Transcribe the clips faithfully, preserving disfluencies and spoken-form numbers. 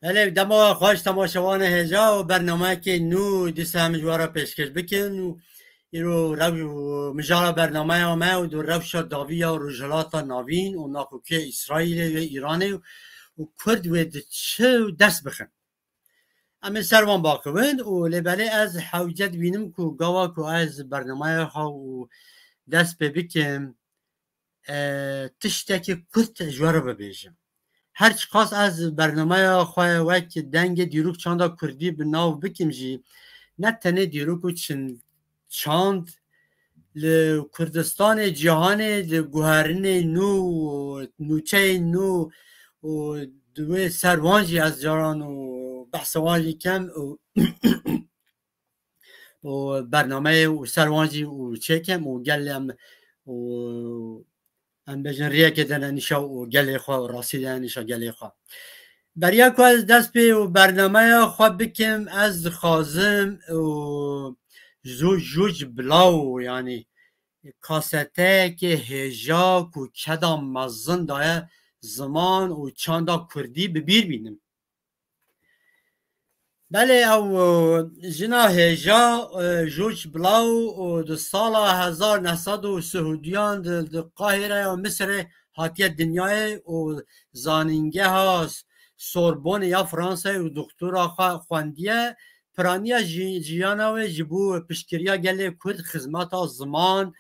Belê, dema xweş temaşevanê hêja û bernameyekê nû dîsa em ji we re pêşkêş bikin û îro rew û mijara bernameya me û di rewşa dawiya Rojhilata Navîn û nakokiya Îsraîlê û Îranê û Kurd wê di çi dest bixin. Em ê ser van baqewin û lê belê ez hewce dibînim ku gava ku ez bernameya xwe û dest pê bikim, e, tiştekî kurt ji we re bibêjim. Her çiqas ez bernameya xwe wek dengê dîrok çanda kurdî bi nav bikim jî, ne tenê dîrok û çin-, çand li Kurdistanê, cîhanê, di guherinê nû, nûçeyên nû û di wê ser wan jî ez caran û behsa wan jî kem û û bernameyê û ser wan jî û çêkem û gelê em û em bêjin riyekê de ne nîşa û gelê xwe û rastî de ne nîşa gelê xwe. Beriya ku ez dest pê û bernameya xwe bikim, ez dixwazim û Ju-, Juj Blau, yanî kaseteyekê hêja ku keda mezin daye ziman û çanda kurdî bi bîr bînim. Belê ew, e, jina hêja, e, Juj Blau û di sala hezar neh sed û sih û duyan di, di Qahîreya Misirê hatiye dinyayê û zanîngeha Sorbonê ya Fransayê û doktora xwe xwendiye. Piraniya jî-, jiyana wê ji bo piştgiriya gelê Kurd xizmeta ziman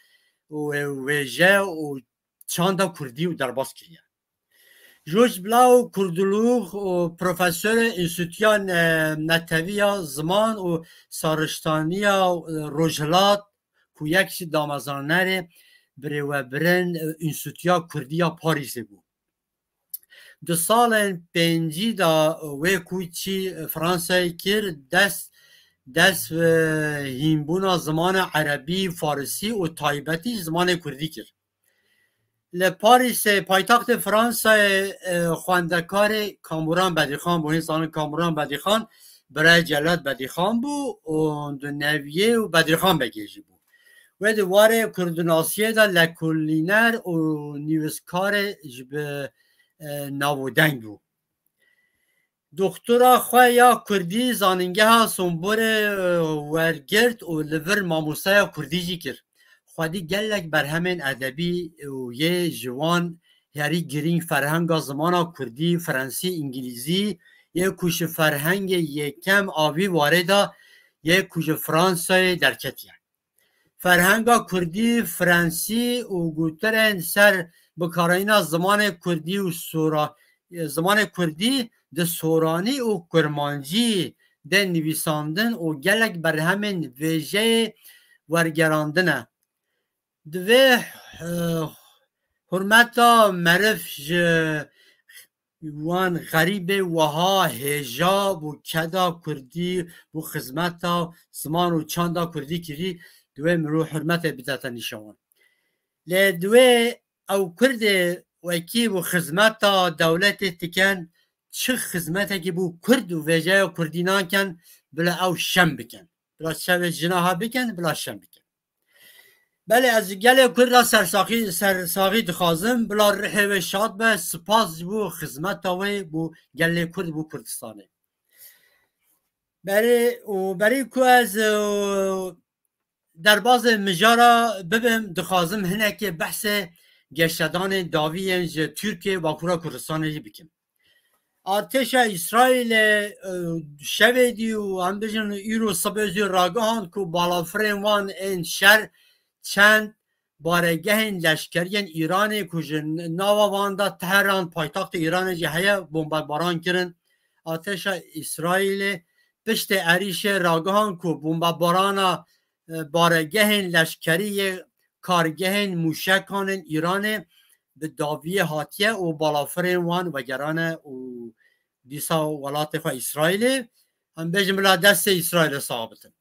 û wêje û çanda kurdî û derbas kiriye. Juj Blau kurdolog û profesorê Înstîtuya Ne-, Netewî ya Ziman û Sariştaniya, e, Rojhilat ku yek ji damezanerê birêvebirin, e, Înstîtuya Kurdî ya Parîsê bû. Di salên pêncî de wê ku çî Fransayê kir, dest, dest bi hînbûna zimanê erebî, farisî û taybetî zimanê kurdî kir. Li Parîsê, paytextê Fransayê, e, xwendekarê Kamuran Bedîxan bû. Hîn zanin Kamuran Bedîxan birayê Celat Bedîxan bû û di neviyê û Bedîxan Begê jî bû. Wê di warê kurdnasiyê de lekolîner û nivîskarê ji bi, e, navûdeng bû. Doktora xwe ya kurdî zanîngeha Somborê, e, wergirt û li vir mamosteya kurdî jî kir. Xwedî gelek berhemên edebî û yê ji wan herî girîng ferhenga zimana kurdî, frensî, îngilîzî yê ku ji ferhengê yekem a vî warê de yê ku ji Fransayê derketiye. Ferhenga kurdî, frensî û gotirên ser bikarayîna zimanê kurdî û sora-, zimanê kurdî di soranî û kurmancî de nivîsandin û gelek berhemên vêjeyê wergerandine. Divê, eh, hurmeta meriv ji wan xerîbê wiha hêja bo keda kurdî, bo xizmeta ziman û çanda kurdî kirî, divê mirov hurmetê bidete nîşa wan. Lê divê ew kurdê wekî bo xizmeta dewletê dikin, çi xizmetekî bo kurd û vêjeya kurdî nakin, bila ew şem bikin. Bila çavê jina ha bikin, bila şem bikin. Belê, ez ji gelê Kurd re sersaxî, sersaxî dixwazim, bila rihê wê şad be, spas ji bo xizmeta wê bo gelê Kurd, bo Kurdistanê. Berê û berî ku ez, e, derbazê mijara bibim, dixwazim hinekê behsê geşedanên dawî yên ji Tirkiye û Bakura Kurdistanê jî bikim. Artêşa Îsraîlê, e, şevê dî û em bijin îro sibê jî ragihand ku balafirên wan ên şer çend baregehên leşkeriyên Îranê ku ji nava wan de Tehran paytextê Îranê jî heye, bombebaran kirin. Artêşa Îsraîlê piştê êrîşê ragihand ku bombebarana, e, baregehên leşkerî yê kargehên mûşekan ên Îranê bi dawiyê hatiye û balafirên wan vegerane û dîsa welatê xwe Îsraîlê, em bêjin bila destê Îsraîlê sax bitin.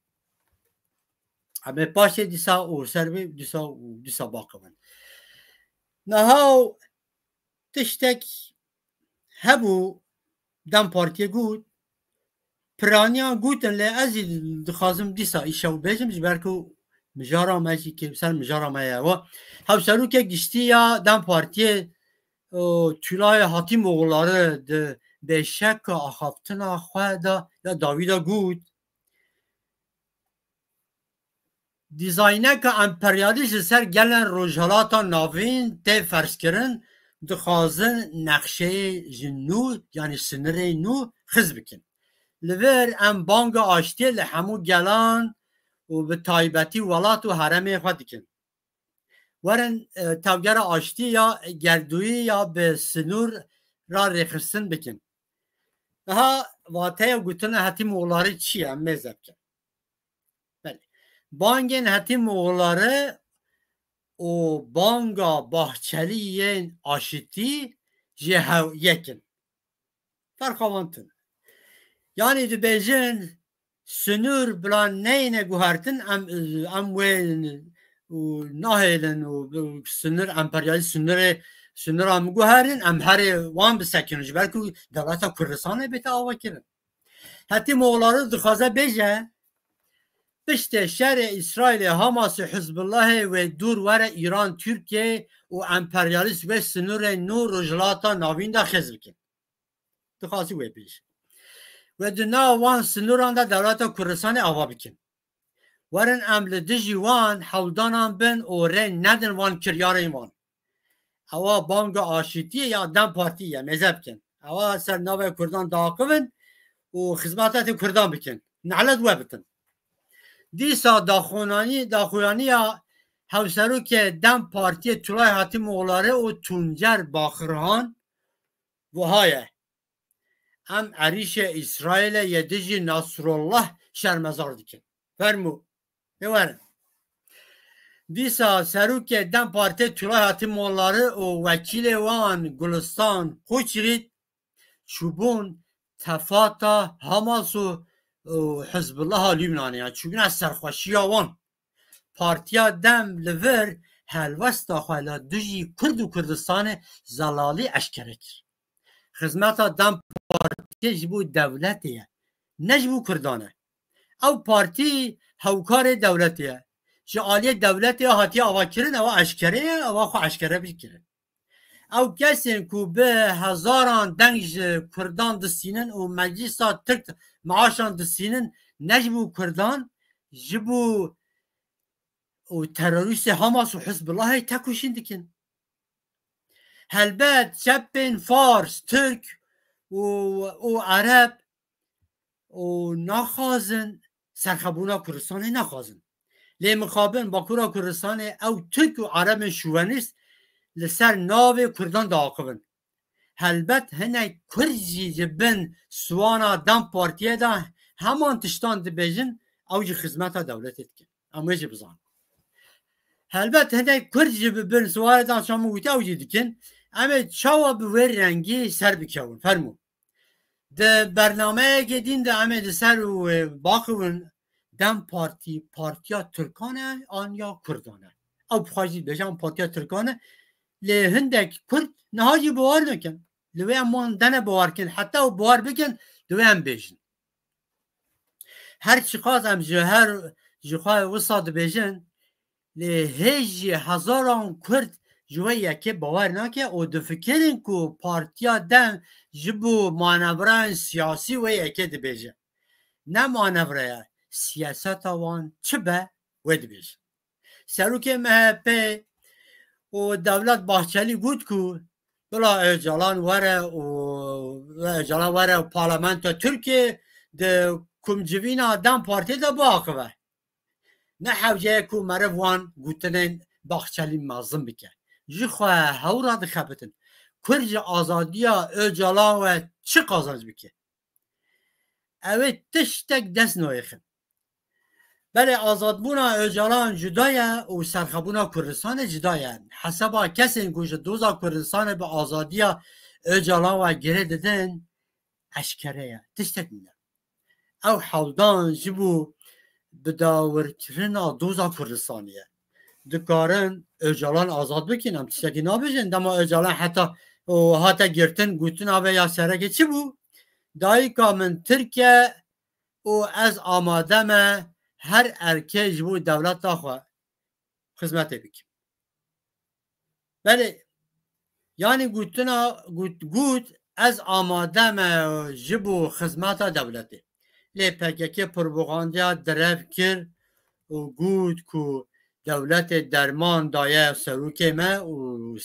Em ê paşê dîsa û ser vê dîsa û dîsa baqewin. Niha tiştek hebû, DEM Partiyê got, piraniyan gotin, lê ez jî dixwazim dîsa îşew bêjim, ji ber ku mijara me jî kê-, ser mijara me ye. Wa hevserokê giştî ya DEM Partiyê, o, Tülay Hatimoğulları di bêşeka axaftina xwe de ya dawî de got, dîzayneka emperyalîst ji ser gelên Rojhilata Navîn tê ferzkirin, dixwazin nexşeyê ji nû, yanî sinirê nû xiz bikin. Li vir em banga aştiyê li hemû gelan û bi taybetî welat û herêmê xwe dikin. Werin, e, tevgera aştî ya gerdûyî ya bi sinûr ra rêxistin bikin. Niha vateya gotine Hetîm Oğulları çi ye? Em mêze bikin. Belê. Bangên Hetîm Oğulları û banga Bahçelî yên aşitî jê hew yek in. Ferqa wan tune. Yanî dibêjin, sinûr bila neyne guhertin, em, em wê û nahêlin û, û sinir, emperyalîst sinirê, sinira min guherin, em herê wan bisekinin. Ji ber ku dewleta Kurdistanê bête avakirin. Hetîm Oğulları dixwaze bêje, piştê şerê Îsraîlê, Hamas û Hizbullahê wê dûr were Îran, Tirkiye û emperyalîst wê sinûrên nû Rojhilata Navîn de xêz bikin. Dixwazî wê bêje. Wê di nav wan sinûran de dewleta Kurdistanê ava bikin. Werin em li dijî wan hewldanan bin û rê nedin wan kiryarên wan. Ewa banga aşitiyê ya DEM Partî ye, mêze bikin. Ewa ser navê Kurdan diaqivin û xizmeta tê Kurdan bikin. Nelet we bitin. Dîsa daxuyanî-, daxuyaniya hevserokê DEM Partiyê Tulay Hatîmoğulları û Tuncer Baxirhan wiha ye. Em erîşê Îsraîlê yê dijî Nasrullah şermezar dikin. Fermû, ê werin. Dîsa serokê DEM Partiyê Tulay Hatîmoğulları û wekîlê wan Gulistan Koçyiğit çûbûn tefata Hamas û, û Hizbullaha Lubnanê, ya çûbûna serxweşiya wan. Partiya DEM li vir helwesta xwe li dijî Kurd û Kurdistanê zelalî eşkere kir. Xizmeta DEM Partiyê ji bo dewletê ye, ne ji bo Kurdan e. Ew partî hewkarê dewletê ye. Ji aliyê dewletê hatiye avakirin, ewa eşkere ye, ewa xwe eşkere bikirin. Ew kesên ku bi hezaran deng ji Kurdan distînin û meclisa Tirk maaşan distînin, ne ji bo Kurdan, ji bo û terorîstê Hamas û Hizbullahê tekoşîn dikin. Helbet çepên Fars, Tirk û, û Ereb û naxwazin serxebûna Kurdistanê naxwazin. Lê mixabin Bakura Kurdistanê ew Tirk û Erebên şovenîst li ser navê Kurdan diaqivin. Helbet hinek Kurd jî ji bin siwana DEM Partiyê de heman tiştan dibêjin, ew jî xizmeta dewletê dikin. Em wê jî bizanin. Helbet hinek Kurd jî bi bin siwarê de çamin wî ew jî dikin. Em ê çawa bi wê rengî ser bikewin? Fermû. Di bernameyekê din de em ê li ser û, e, baxivin DEM Partî, partiya Tirkan e an ya Kurdan e? Ew bi xwe jî dibêje em partiya Tirkan e. Lê hindek Kurd niha jî bawer nakin. Li wê em wan dene bawer kin. Heta ew bawer bikin, di wê em bêjin. Her çiqas em ji her, ji xwe wisa dibêjin, lê hêj jî hezaran Kurd ji wê yekê bawer nake û difikirin ku partiya DEM ji bo manevrayên siyasî wê yekê dibêje. Ne manevra ye, siyaseta wan çi be, wê dibêjin. Serokê M H P û Devlet Bahçelî got ku bila Ocalan were û Ocalan were û parlamentoya Tirkiyê di komcivîna DEM Partiyê de biaxive. Ne hewce ye ku meriv wan gotinên Bahçelî mezin bike. Ji xwe hew re dixebitin. Kurd ji azadiya Ocalan we çi qazanc bike? Ew ê tiştek dest nayêxin. Belê azadbûna Ocalan cuda ye û serxebûna Kurdistanê cuda ye. Hesaba kesên ku ji doza Kurdistanê bi azadiya Ocalan ve girê didin, eşkere ye. Tiştek nîne. Ew hewldan ji bo bidawirkirina doza Kurdistanê ye. Dikarin Ocalan azad bikin, em tiştekî nabêjin. Dema Ocalan heta û hate girtin, gotina ve ya sereke çi bû? Dayika min Tirk e û ez amade me her erkê ji bo dewleta xwe xizmetê bikim. Belê, yanî gotina, got, got, ez amade me ji bo xizmeta dewletê. Lê P K K propagandaya derev kir û got ku dewletê derman daye serokê me û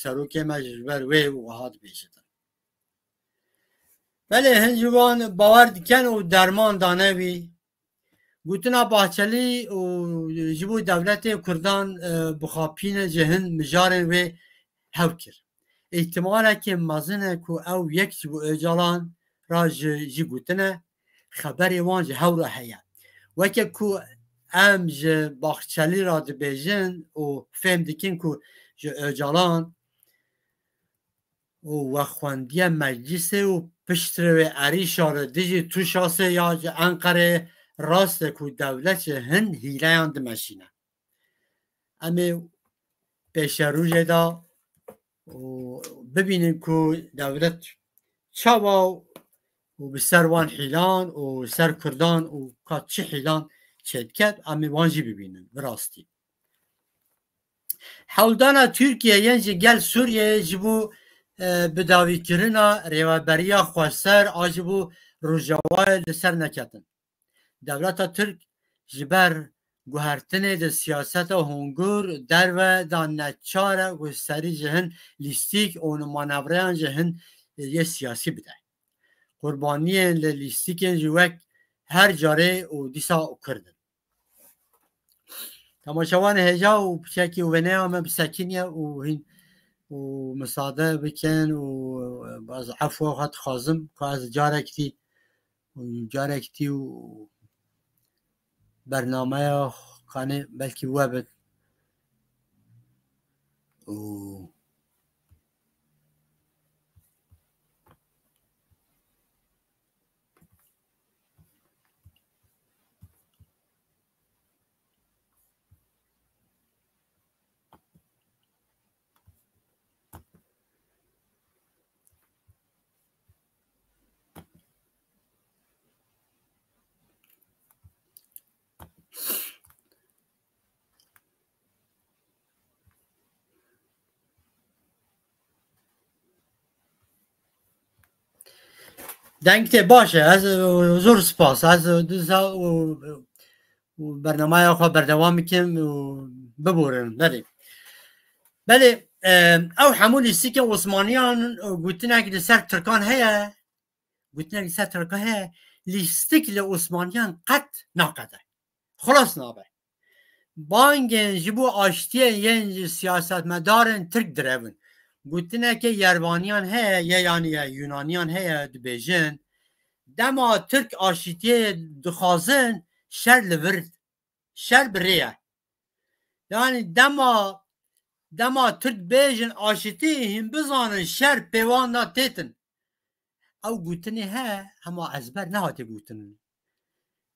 serokê me ji ber wê û wiha dibêjin. Belê hin ji wan bawer dikin û derman dane wî. Gotina Bahçelî û ji bo dewletê Kurdan, e, bixapîne ji hin mijarên wê hew kir. Îhtimaleke mezin e ku ew yek ji bo Ocalan re ji, jî gotine, xeberê wan ji hew re heye. Weke ku em ji Bahçelî re dibêjin û fêm dikin ku ji Ocalan û wexwendiye meclisê û piştre wê êrîşa li dijî Tûşasê ya ji Enqerê rast e ku dewlet ji hin hîleyan dimeşîne. Em ê pêşerojê de û bibînin ku dewlet çawa û bi ser wan hîlan û ser Kurdan û ka çi hîlan çêdiket, em ê wan jî bibînin bi rastî. Hewldana Tirkiye yên ji gel Sûriyeyê ji bo, e, bidawîkirina rêveberiya xweser a ji bo Rojavayê li ser neketin. Dewleta Tirk ji ber guhertinê di siyaseta hungur derve de neçar e ku serî ji hin lîstîk û manevreyan ji hin yê siyasî bide. Qurbaniyên li lîstîkên jî wek her carê û dîsa Kurd in. Temaşevanê hêja û piçekî û wêneya me bisekiniye û hîn û misade bikin û ez efwa xwe dixwazim ku ez carek dî û carek dî û bernameya kanê belkî we bit û Deng tê baş e. Ez, e, zor spas. Ez, e, diza, e, û bernameya xwe berdewam bikim û biborin. Belê. Belê, e, ew hemû lîstikên Osmaniyan, e, gotinek li ser Tirkan heye. Gotinek li ser Tirkan heye. Lîstik li Osmaniyan qet naqede. Xilas nabe. Bangên ji bo aştiyê yên ji siyasetmedarên Tirk direvin. Gotineke Yervaniyan heye, ye, yanî ye Yunaniyan heye, dibêjin, dema Tirk aşitiyê dixwazin, şer li vir, şer bi rê ye. Yanî dema, dema Tirk bêjin aşitî, hîn bizanin şer pêwan de têtin. Ew gotinê he, hema ezber nehatiye gotin.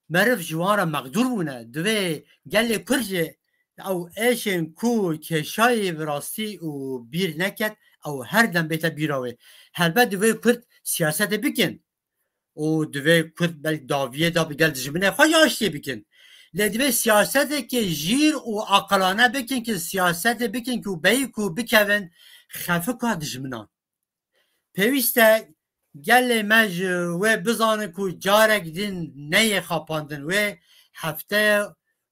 Meriv ji wan re mexdûr bûne. Divê gelê Kurd jî ew êşên ku kêşayî bi rastî û bîr neket, ew her dem bête bîra wê. Helbet divê Kurd siyasetê bikin. Û divê Kurd belk dawiyê de bi gel dijminê xwe jî aştiyê bikin. Lê divê siyaseteke jîr û aqilane bikin, ki siyasetê bikin ku beyî ku bikevin xefika dijminan. Pêwîst e gelê me ji wê bizanin ku carek din neyê xapandin. Wê hefte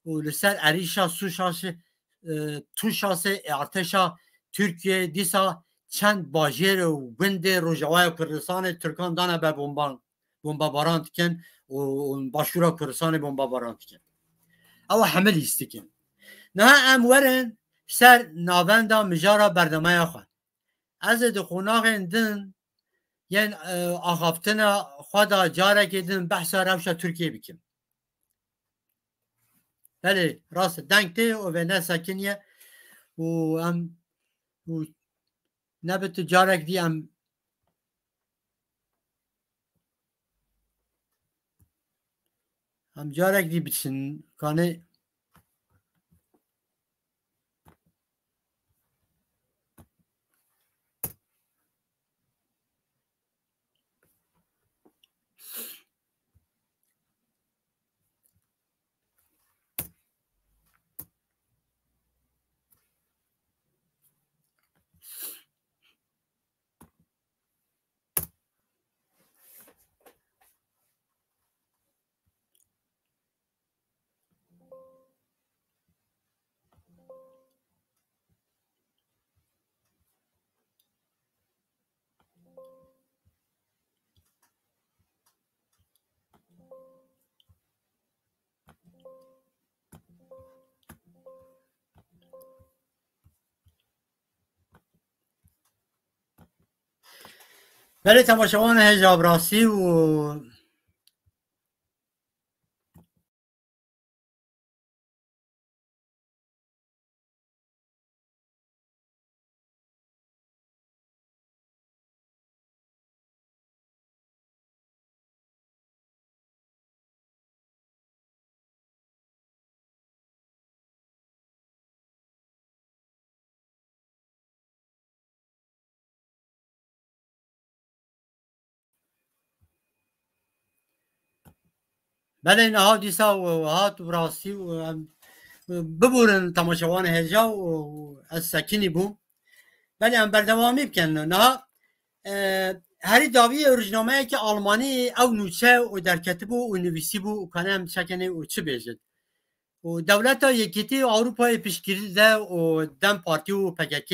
û li ser êrîşa Sûşaşê, e, Tûşasê ê artêşa Tirkiyê dîsa çend bajêr û gundê Rojavaya Kurdistanê Tirkan dane ber bomban, bombabaran dikin û, û Başûra Kurdistanê bombabaran dikin. Ew hemî lîstik in. Niha em werin ser navenda mijara bernameya xwe. Ez ê di qonaxên din yên, e, axaftina xwe de carekê din behsa rewşa Tirkiyê bikim. Belê, rast e, deng tê û vêne sekiniye û em û nebit tu carek dî em Em carek dî biçin, kanê. Belê temaşevanê hêja bi rastî û Belê niha dîsa û hat û rastî û em, bibûrin temaşevanê hêja û ez sekinî bûm. Belê em berdewamî bikin. Niha, e, herî dawî rojnameyekî Almanî ew nûçe û derketibû û nivîsîbû û kane em çekenê û çi bêjin. Û Dewleta Yekîtî Ewropayê piştgirî dide û DEM Partî û P K K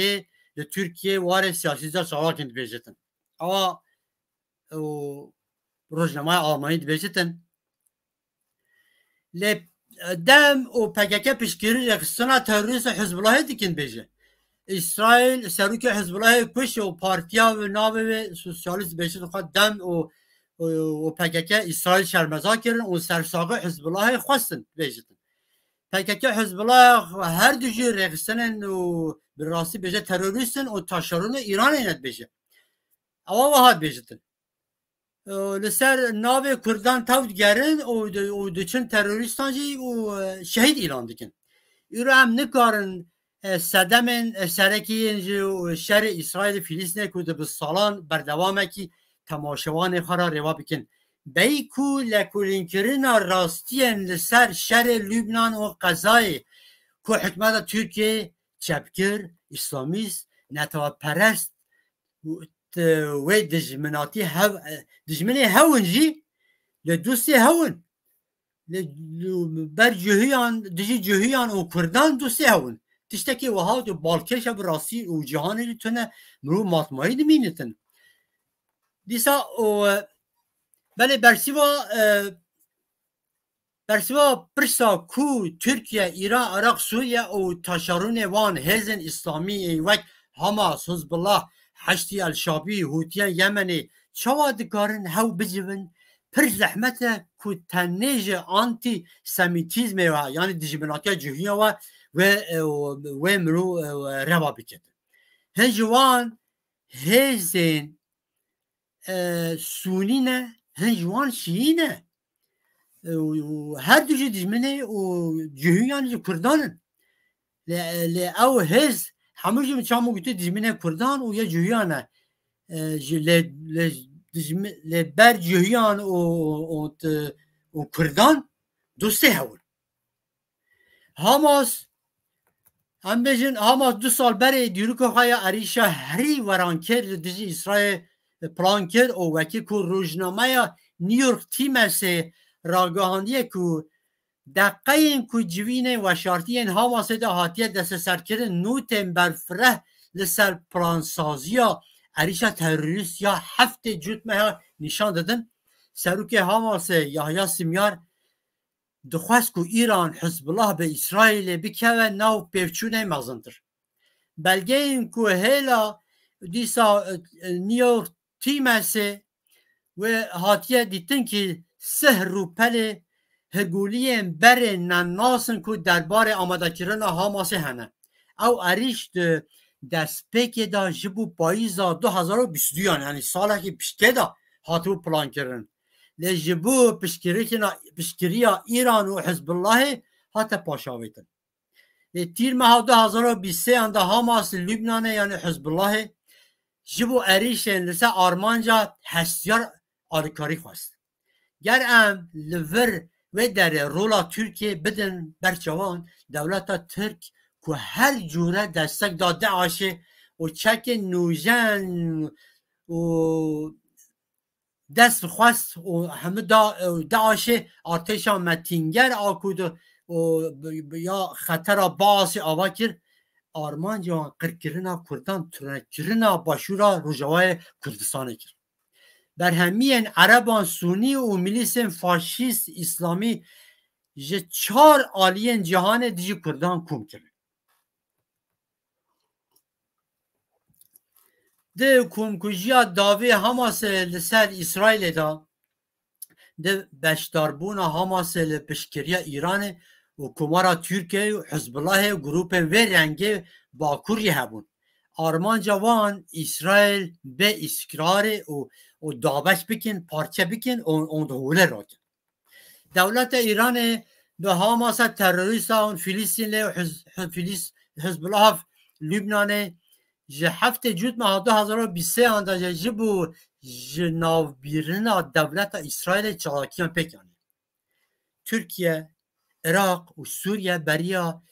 li Tirkiyê warê siyasî de çalakin dibêjitin. Ewa û rojnameya Almanî dibêjitin. Lê, e, DEM û P K K piştgirî rêxistina terorîst û Hizbulahê dikin bêje. Îsraîl serokê Hizbulahê kuş û partiya wê navê wê sosyalîst dibêjin xwe DEM û, û, û P K K Îsraîl şermeza kirin û sersaxê Hizbulahê xwestin dibêjitin. P K K Hizbulah her du jî rêxistinên û bi rastî bêje terorîst in û taşeronê Îranê ne dibêje. Ewa wiha dibêjitin. Û li ser navê Kurdan tew digerin û di-, û diçin terorîstan jî û, e, şehîd îlan dikin. Îro em nikarin, e, sedemên, e, serekî yên ji şerê Îsraîlê Fîlîstînê ku di bi salan berdewamekî temaşevanê xwe re rêva bikin. Beyî ku lêkolînkirina rastiyên li ser şerê Lubnan û Qezayê ku hikûmeta Tirkiyê çepgir, îslamîst, neteweperest, wê dijminatî hev-, dijminê hew in jî lê dostê hew in. Lê, lê ber cihûyan, dijî cihûyan û Kurdan dostê hew in. Tiştekî wiha tu balkêş e bi rastî û cîhanê jî tune mirov matmayî dimînitin. Dîsa û, e, belê bersiva, e, Bersiva pirsa ku Tirkiye, Îran, Iraq, Sûriye û taşeronê wan hêzên îslamî ên wek Hamas, Hizbullah, Heşdî El Şabî, Hûtiyên Yemenê çawa dikarin hew bicivin, pir zehmet e ku tenê ji antîsemîtîzmê ve, yanî dijminatiya cihûya ve, wê, wê mirov, e, reva biket. Hin ji wan hêzên e, Sûnî ne, hin ji wan Şîî ne. E, û, û her du jî dijminê û cihûyan ji Kurdan in. Lê, lê ew hêz hemû jî min çawa gotî dijminê Kurdan û ya cihûyan e. E, ji lê, lê dijmi-, lê ber cihûyan û, û, û, û Kurdan dostê hew in. Hamas, em bêjin, Hamas du sal berê dîroka xwe ya êrîşa herî werankêr li dijî Îsraîlê plan kir û wekî ku rojnameya New York Timesê ragihandiye ku deqeyên ku civînên weşartiyên Hamasê de hatiye desteserkirin nûtên berfireh li ser plansaziya êrîşa terorîst ya heftê cotmeha nîşan didin. Serokê Hamasê Yahya Simyar dixwest ku Îran Hizbullah bi Îsraîlê bikeve nav pêvçûnê mezintir. Belgeyên ku hêla dîsa, e, New York Timesê wê hatiye dîtin kî sihr û pelê higuliyên berê nenas in ku derbarê amadekirina Hamasê hene. Ew êrîş di destpêkê de ji bo payîza du hezar û bîst û duyan, yanî salekî piştgê de hatibû plankirin. Lê ji bo piştgirikina, piştgiriya Îran û Hizbullahê hate paşavêtin. Lê tîrmeha du hezar û bîst û sêyan de Hamas li Lubnanê, yanî Hizbullahê, ji bo êrîşên li ser armanca hestiyar alîkarî xwest. Ger em li vir wê derê rola Tirkiyê bidin ber çavan, dewleta Tirk ku her cûre destek da DAIŞê û çekên nûjen û dest xwest û hemû da, DAIŞê artêşa me tînger a ku di, û bi, bi, ya xetera Baasê ava kir, armanca wan qirkirina Kurdan, tunekirina Başûra Rojavayê Kurdistanê kir. Berhemiyên Ereban Sûnî û milîsên faşîst îslamî ji çar aliyên cîhanê dijî Kurdan kom kirin. Di komkujiya dawî Hamasê li ser Îsraîlê de, di beşdarbûna Hamasê li piştgiriya Îranê û Komara Tirkiyeyê û Hizbulahê û grûpên vê rengê Bakur jî hebûn. Armanca wan Îsraîl bê îstikrarê û, û dabeş bikin, parçe bikin û, û di holê rakin. Dewleta Îranê bi Hamasa terorîsta û Filistînê û Hiz-, Hiz-, Filîs-, Hizbullah Lubnanê ji heftê Cotmeha du hazar û bîst û sê an de ji bo ji navbîrina dewleta Îsraîlê çalakiyan pêk anî. Tirkiye, Iraq û Sûriye beriya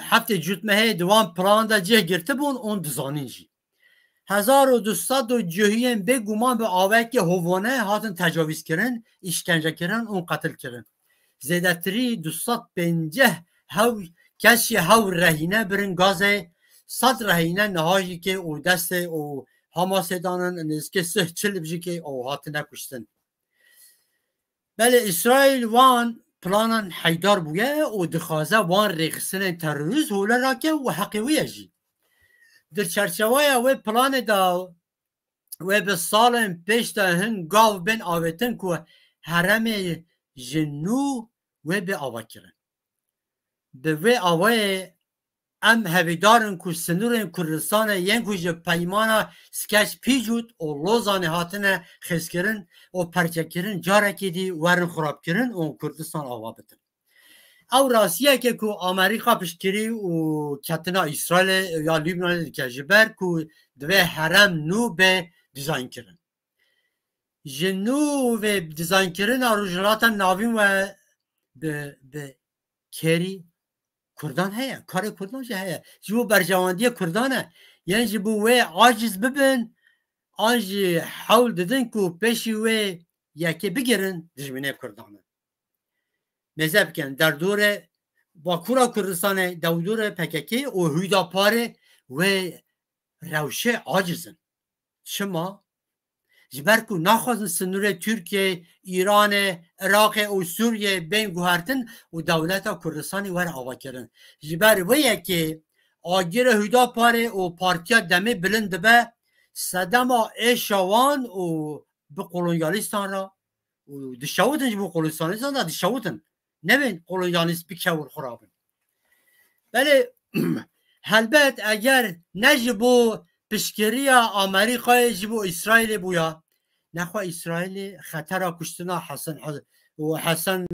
heftê Cotmehê di wan plan de cih girtibûn û dizanîn jî. Hezar û du sed û cihiyên bêguman bi awayekî hovane hatin tecawîzkirin, îşkencekirin û qetilkirin. Zêdetirî du sed pêncî hew kes jî hew rehîne birin Gazê, sed rehîne niha jî kê û destê û Hamasê danin, nêzîkê sih çil jî kê û hatine kuştin. Belê Îsraîl wan planan heydar bûye û dixwaze wan rêxistinên terorîst hole rake û heqê wê ye jî. Di çerçeweya wê planê de wê bi salên pêş de hin gav bên avêtin ku herêmê ji nû wê bê avakirin. Bi vê awayê em hevîdar in ku sinûrên Kurdistanê yên ku ji peymana Skeç Pîcût û Lozanê hatine xêzkirin û perçekirin carekê dî werin xirabkirin û Kurdistan ava bitin. Ew rastiyeke ku Amerîka piştgirî û ketina Îsraîlê ya Lubnanê dike, ji ber ku divê herêm nû bê dizaynkirin. Ji nû vê dizaynkirina Rojhilata Navîn we bi, bi kêrî Kurdan heye, karê Kurdan jî heye. Ji bo berjewendiya Kurdan e. Yên ji bo wê aciz bibin, an jî hewl didin ku pêşî wê yekê bigirin, dijminê Kurdan in. Mêze bikin, derdorê Bakura Kurdistanê, dewdorê P K K û Hüdaparê wê rewşê aciz in. Çima? Ji ber ku naxwazin sinûrê Tirkiyeyê, Îranê, Iraqê û Sûriyeyê bên guhertin û dewleta Kurdistanê were avakirin. Ji ber wê yekê agirê Hüdaparê û Partiya Demê bilind dibe, sedema êşa wan û bi kolonyalîstan re û dişewitin ji bo kolonyalîstan re dişewitin. Nebên kolonyalîst bikewin xwe rabin. Belê helbet eger ne ji bo piştgiriya Amerîkayê ji bo Îsraîlê bûya, nexwe Îsraîlê xetera kuştina Hesen Hez-, û Hesen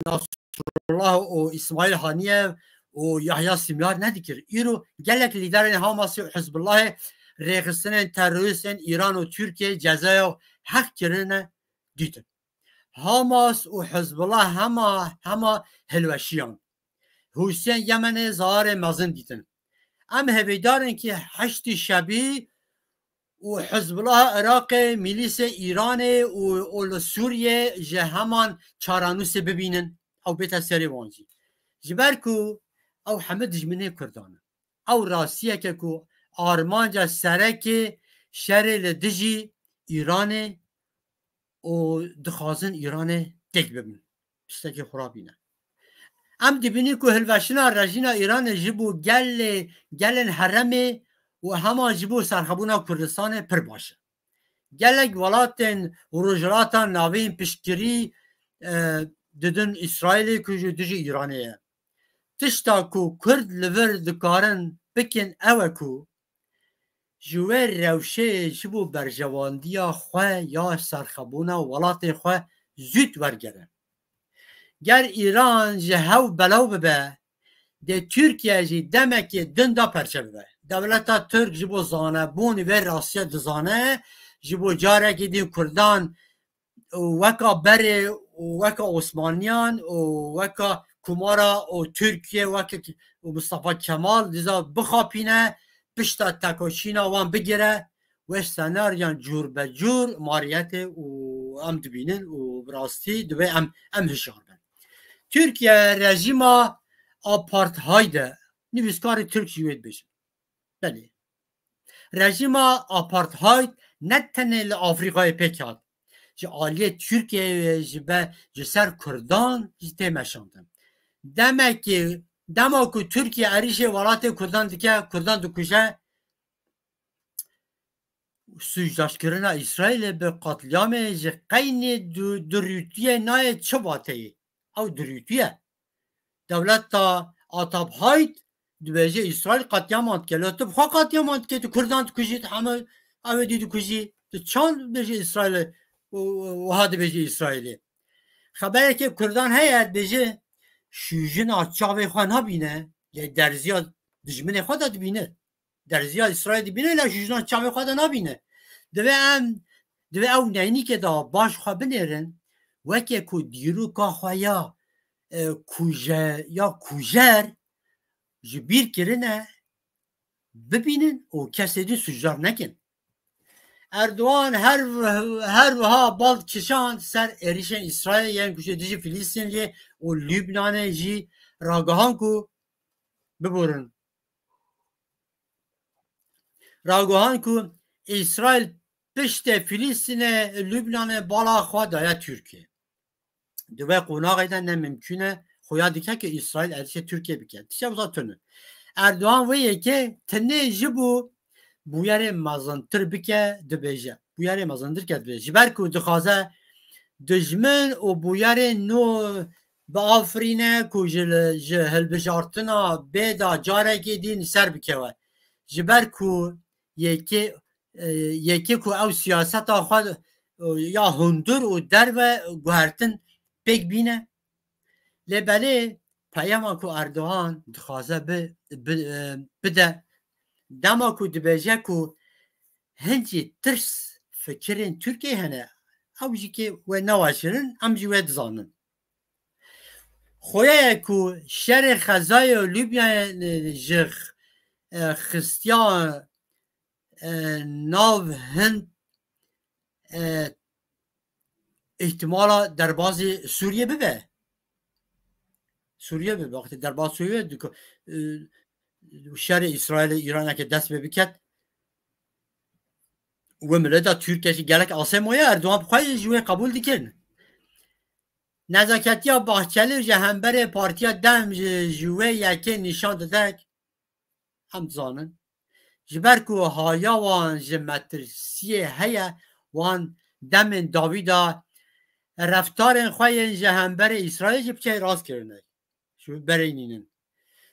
Nasrullah û Îsmaîl Haniyev û Yahya Simyar nedikir. Îro gelek lîderên Hamasê û Hizbullahê rêxistinên terorîstên Îran û Tirkiye cezaya heq kirine dîtin. Hamas û Hizbullah hema, hema hilweşiyan. Hûsiyên Yemenê zarê mezin dîtin. Em hêvîdar in ki Heşdî Şebî û Hizbullah Iraqê, mîlîsê Îranê û, û li Sûriyê ji heman çarenûsê bibînin. Ew bête serê wan jî. Ji ber ku ew hemî dijminê Kurdan in. Ew rastiyeke ku armanca serekê şerê li dijî Îranê û dixwazin Îranê têk bibin. Tiştekî xurabî ne. Em dibînin ku hilweşina rejîna Îranê ji bo gelê, gelên herêmê û hema ji bo serxebûna Kurdistanê pir baş e. Gelek welatên Rojhilata Navîn piştgirî, e, didin Îsraîlê ku ji dijî Îranê ye. Tişta ku Kurd li vir dikarin bikin ew e ku ji wê rewşê ji bo berjewandiya xwe ya serxebûna welatê xwe zût wergere. Ger Îran ji hev belav bibe, dê Tirkiye jî demekê din de perçe bibe. Dewleta Tirk ji bo zanebûn vê rastiya dizane, ji bo carekî din Kurdan weka berê û weka Osmaniyan û weka Komara û Tirkiye weke û Mustafa Kemal diza bixapîne, pişta tekoşîna wan bigire, wê senaryan cûr be cûr mariyetê û em dibînin û bi rastî divê em, em hişyar bin. Tirkiye rejîma apartheid e. Nivîskarê Tirk jî wê dibêjin. Belê. Rejîma apartheid ne tenê li Afrîkayê pêk hat. Ji aliyê Tirkiyeyê ji be, ji ser Kurdan jî tê meşandin. Demekê, dema ku Tirkiye êrîşê welatê Kurdan dike, Kurdan dikuje, sûcdaşkirina Îsraîlê bi qetlîamê ji qeynê du-, dirûtiyê nayê çi vateyê? Ew dirûtiye. Dewleta apartheid dibêje Îsraîl qetlîaman dike. Lê tu bi xwe qetlîaman dike, tu Kurdan dikujî, tu heme ew ê dî dikujî. Tu çand dibêje Îsraîlê û, û wiha dibêje Îsraîlê? Xeberekê Kurdan heye, dibêje şûjina çavê xwe nabîne, lê derziya dijminê xwe de dibîne. Derziya Îsraîl dibîne, lê şûjina çavê xwe de nabîne. Divê em, divê ew neynîkê de baş xwe binêrin, weke ku dîroka xwe ya, e, kuje-, ya kujer ji bîr kirine, bibînin û kesê din sûcdar nekin. Erdogan her, her wiha bal kişand ser êrişên Îsraîlê yên ku ji dijî Filîstînê û Lubnanê jî ragihan ku biborin. Ragihan ku Îsraîl piştê Filîstînê, Lubnanê bala xwe daye Tirkiyê. Di vê qonaxê de ne mimkûn e xuya dike ku Îsraîl êrişê Tirkiyê bike. Tiştê wisa tune. Erdogan wê yekê tenê ji bo bûyerê mezintir bike dibêje. Bûyerê mezintir ke dibêje. Ji ber ku dixwaze dijmin û bûyerên nû biafirîne ku ji, ji hilbijartina bê de carekê din ser bikewe. Ji ber ku yekê, e, yekê ku ew siyaseta xwe, e, ya hundir û derve guhertin pêk bîne. Lê belê peyama ku Erdogan dixwaze bi, bi, e, bide, dema ku dibêje ku hincî tirs fikirên Tirkiyê hene, ew jî kê wê newaşirin, em jî wê dizanin. Xoya ye ku şerê Xezayê û Lûbnayê, e, ji, e, xistiya, e, nav hin, e, îhtimala derbazî Sûriyê bibe. Sûriye bibe. Wextê derbas Sûriye dike, e, şerê Îsraîlê Îraneke dest pê biket. Wê mileta Tirkiye jî gelek asê maye, Erdogan bi xwe jî wê qebûl dikin. Nezaketiya Bahçeli ji hemberê Partiya Dem ji, ji wê yekê nîşan dide. Em dizanin. Ji ber ku haya wan ji metirsiyê heye, wan demên dawî de reftarên xwe yên ji hemberê Îsraîlê jî piçey rast kirine. Ji berê nînin.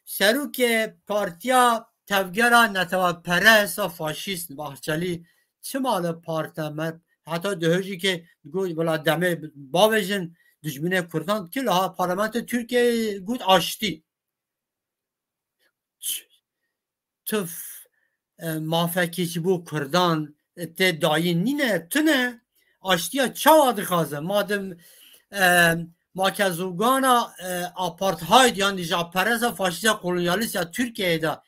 Serokê Partiya Tevgera Neteweperest a Faşîst Bahçelî çima li parlament heta dihojîkê got, wela demê bavêjin dijminê Kurdan, ki liha parlamento Tirkiyeyê got aştî. Ç-, tu f-, e, mafekî ji bo Kurdan, e, tê dayîn nîne, tune, aştiya çawa dixwaze? Madem, e, makezûgana, e, apartheid yan nîjadperesta faşîsta kolonyalîst ya Tirkiyeyê de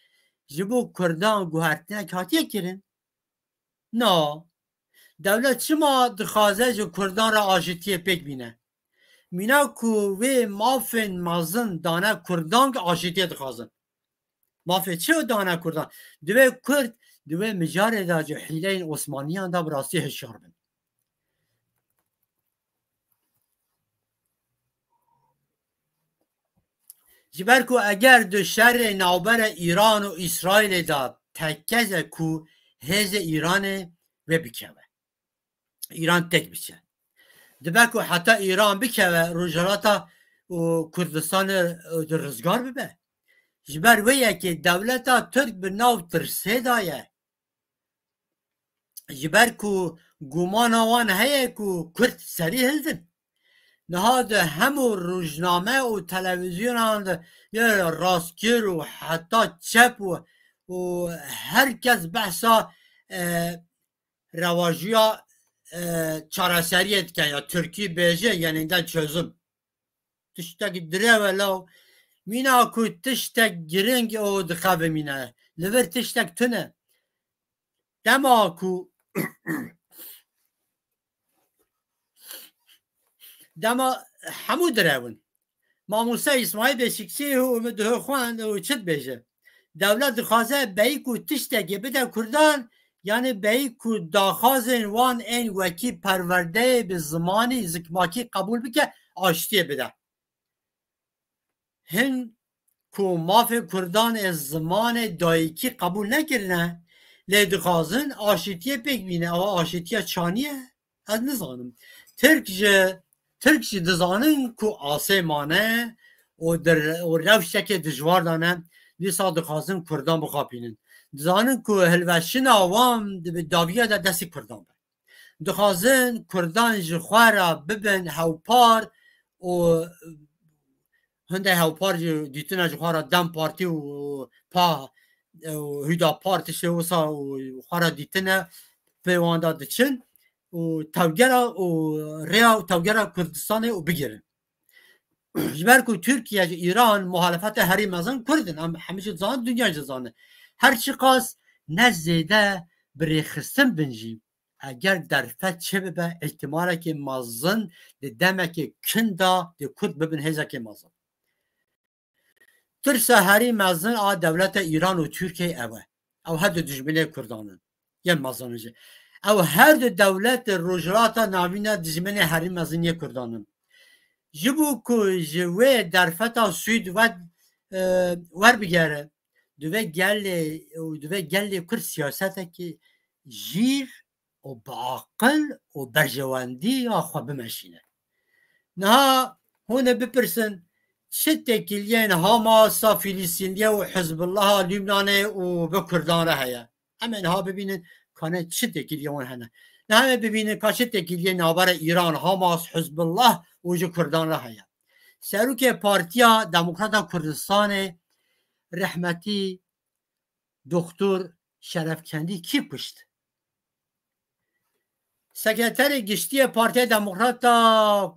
ji bo Kurdan guhertinek hatiye kirin? Na. Dewlet çima dixwaze ji Kurdan re aşitiyê pêk bîne? Mîna ku wê mafên mezin dane Kurdan, aşitiyê dixwazin. Mafê çi dane Kurdan? Divê Kurd, di wê mijarê de ji hîleyên Osmaniyan de bi rastî hişyar bin. Ji ber ku eger di şerê navbera Îran û Îsraîlê de tekkeze ku hêzê Îranê wê bikeve. Îran tek biçe. Dibe ku heta Îran bikeve, Rojhilata û Kurdistanê, e, di rizgar bibe. Ji ber wê yekê dewleta Tirk bi nav tirsê de ye. Ji ber ku gumana wan heye ku Kurd serî hildin. Niha di hemû rojname û televîzyonan de, ya rastgir û heta çep û, û her kes behsa, e, rewajiya, e, çareseriyê dike ya Tirkî bêje yeniden çözüm. Tiştek direw e law. Mîna ku tiştek giring o dixevimîne. Li vir tiştek tune. Dema ku dema hemû direwin. Mamoste Îsmaîl Beşikçî û min diho xwend û çi dibêje? Dewlet dixwaze beyî ku tiştekê bide Kurdan, yanî beyî ku daxwazên wan ên wekî perwerdeyê bi zimanî zikmakî qebûl bike, aştiyê bide. Hin ku mafê Kurdan ê zimanê dayikî qebûl nekirine, Lê dixwazin aşîtiyê pêk bîne. Ewa aşîtiya çanî ye? Ez nizanim. Tirk ji, Tirk jî dizanin ku asê mane û dir-, û rewşekê dijwar dane, dîsa dixwazin Kurdan bixapînin. Dizanin ku hilweşina wan di dawiya de destî Kurdan be. Dixwazin Kurdan ji xwe re bibin hewpar û hindek hewpar jî dîtina ji xwe re DEM Partî û PAH û Hüdapar tiştê wisa û xwe re dîtine pê wan de diçin û tewgera û rêya tewgera Kurdistanê û bigirin. Ji ber ku Tirkiye ji Îran muhalefeta herî mezin Kurd in. Em hemî jî dizanin, dinya jî dizane. Her çiqas ne zêde bi rêxistin bin jî, eger derfet çêbibe, îhtimalekê mezin di demekê kin de dê Kurd bibin hêzekê mezin. Tirsa herî mezin a dewleta Îran û Tirkiyeyê ew e. Ew her du dijminê Kurdan in. Yên mezin jî. Ew her du dewlet Rojhilata Navîn e dijminê herî mezin yê Kurdan in. Ji bo ku ji wê derfeta Swîd wer, e, werbigere, divê gelê, divê gelê Kurd siyasetekî jîr û bi aqil û berjewendiya xwe bimeşîne. Niha hûn ê bipirsin, çi têkiliyên Hamasa Filistîniye û Hizbullaha Lubnanê û bi Kurdan re heye? Em ê niha bibînin ka ne çi têkiliyê wan hene. Niha em ê bibînin ka çi têkiliyê navbera Îran, Hamas, Hizbullah û ji Kurdan re heye. Serokê Partiya Demokrata Kurdistanê rehmetî Doktor Şerefkendî kî kuşt? Sekreterê Giştî yê Partiya Demokrata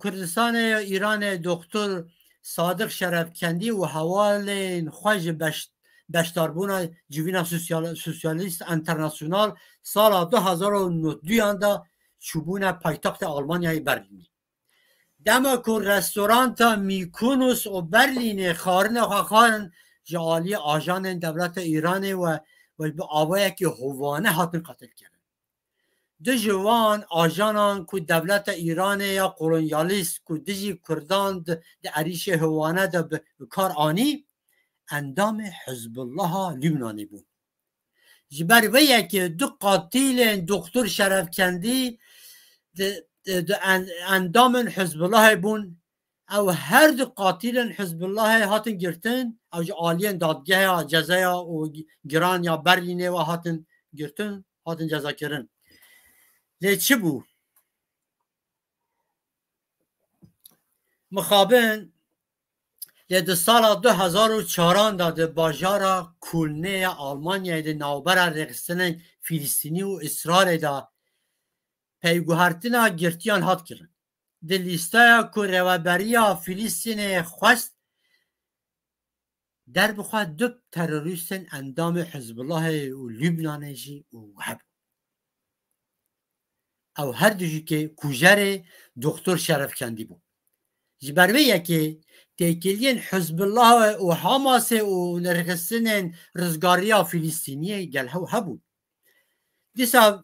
Kurdistanê ya Îranê Doktor Sadiq Şerefkendî û hevalên xwe ji beş-, beşdarbûna Civîna Sosyal-, Sosyalîst Enternasyonal sala du hezar û nod duyan de çûbûne paytextê Almanyayê Berlînê. Dema ku restoranta Mykonos û Berlînê xwarina xwe xwarin, ji aliyê ajanên dewleta Îranê ve, ve bi avayekî hovane hatin qetilkirin. Du ji van ajanan ku dewleta Îranê ya kolonyalîst ku dijî Kurdan di, di êrîşê hovane de bi, bi kar anî, endamê Hizbullaha Lubnanê bûn. Ji ber vê yekê du qatilên Doktor Şerefkendî di, di, di en-, endamên Hizbullahê bûn. Ew her du qatilên Hizbullahê hatin girtin, ew ji aliyên dadgeha cezaya û giran ya Berlînê ve hatin girtin, hatin cezakirin. Lê çi bû? Mixabin, lê di sala du hezar û çaran de di bajara Kulnê ya Almanyayê di navbera rêxistinên Filistînî û Îsraîlê de peyguhertina girtiyan hat kirin. Di lîsteya ku rêveberiya Filistînê xwest, derbixwe du terorîstên endamê Hizbullahê û Lubnanê jî û hebû. Ew her du jî kê kujerê Doktor Şerefkendî bû. Ji ber vê yekê têkiliyên Hizbullahê û Hamasê û rêxistinên rizgariya Filistîniyê gel hew hebûn. Dîsa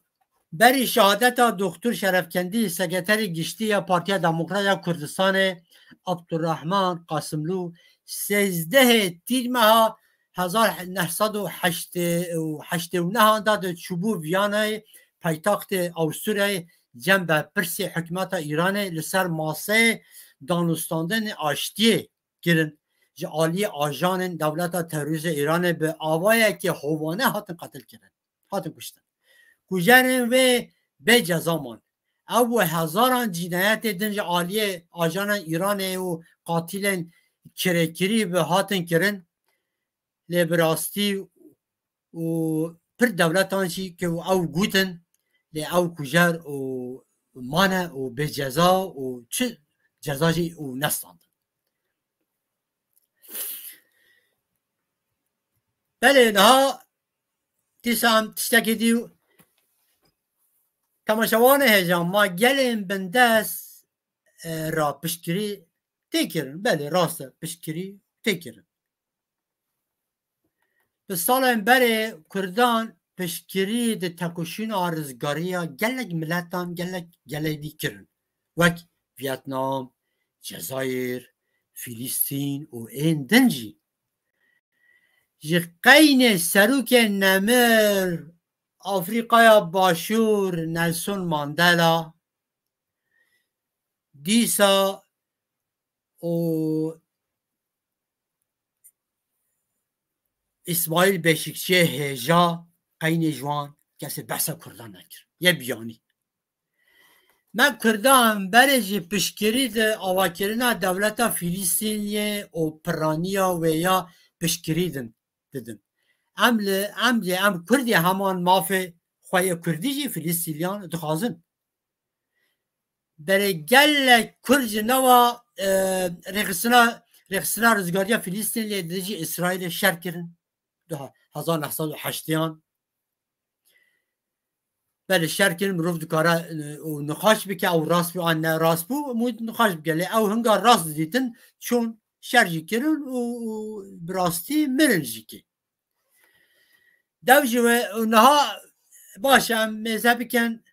berî şehadeta Doktor Şerefkendî, Sekreterê Giştî ya Partiya Demokrat ya Kurdistanê Abdurrahman Qasimlû, sêzdehê Tîrmeha hezar neh sed û heştê û heştê û nehan de di çûbû Viyanayê, paytextê Awisturyayê, cem berpirsê hikûmeta Îranê li ser maseyê danûstandinê aştiyê kirin. Ji aliyê ajanên dewleta terorîst ya Îranê bi avayekî hovane hatin qetilkirin, hatin kuştin. Kujerên wê bê ceza man. Ew û hezaran cînayetê din ji aliyê ajanên Îranê û qatilên kirêkirî bi hatin kirin. Lê bi rastî û pir dewletan jî ku ew gotin, lê ew kujer û mane û bê ceza û çi ceza jî û nestandin. Belê, niha dîsa em tiştekî dî û temaşevanê hêja, ma gelên bindest, e, ra piştgirî tê kirin. Belê, rast e, piştgirî tê kirin. Bi salên berê Kurdan piştgirî di tekoşîna rizgariya gelek miletan, gelek gelê dî kirin. Wek Vietnam, Cezayir, Filistîn û ên din jî. Ji qeynê serokê nemir Afrîkaya Başûr Nelson Mandela, dîsa û Îsmaîl Beşîkçiyê hêja qeynê ji wan kesê behsa Kurdan nekir. Ye biyanî. Me Kurdan berê jî piştgirî di avakirina dewleta Filîstîniyê û piraniya wê ya piştgirî din didin. Em li, em jî, em Kurdê heman mafê xwe yê Kurdî jî Filîstîniyan dixwazin. Berê gelek Kurd ji nava, e, rêxistina, rêxistina rizgariya Filîstînê dijî Îsraîlê şer kirin. Di hezar neh sed û heştêyan. Belê şer kirin, mirov dikare, e, û nixaş bike, ew rast bû an ne rast bû, mû nixaş bike. Lê ew hinga rast didîtin, çûn şer jî kirin û, û bi rastî mirin jî kê. Dev ji we û niha baş e, em mêze bikin,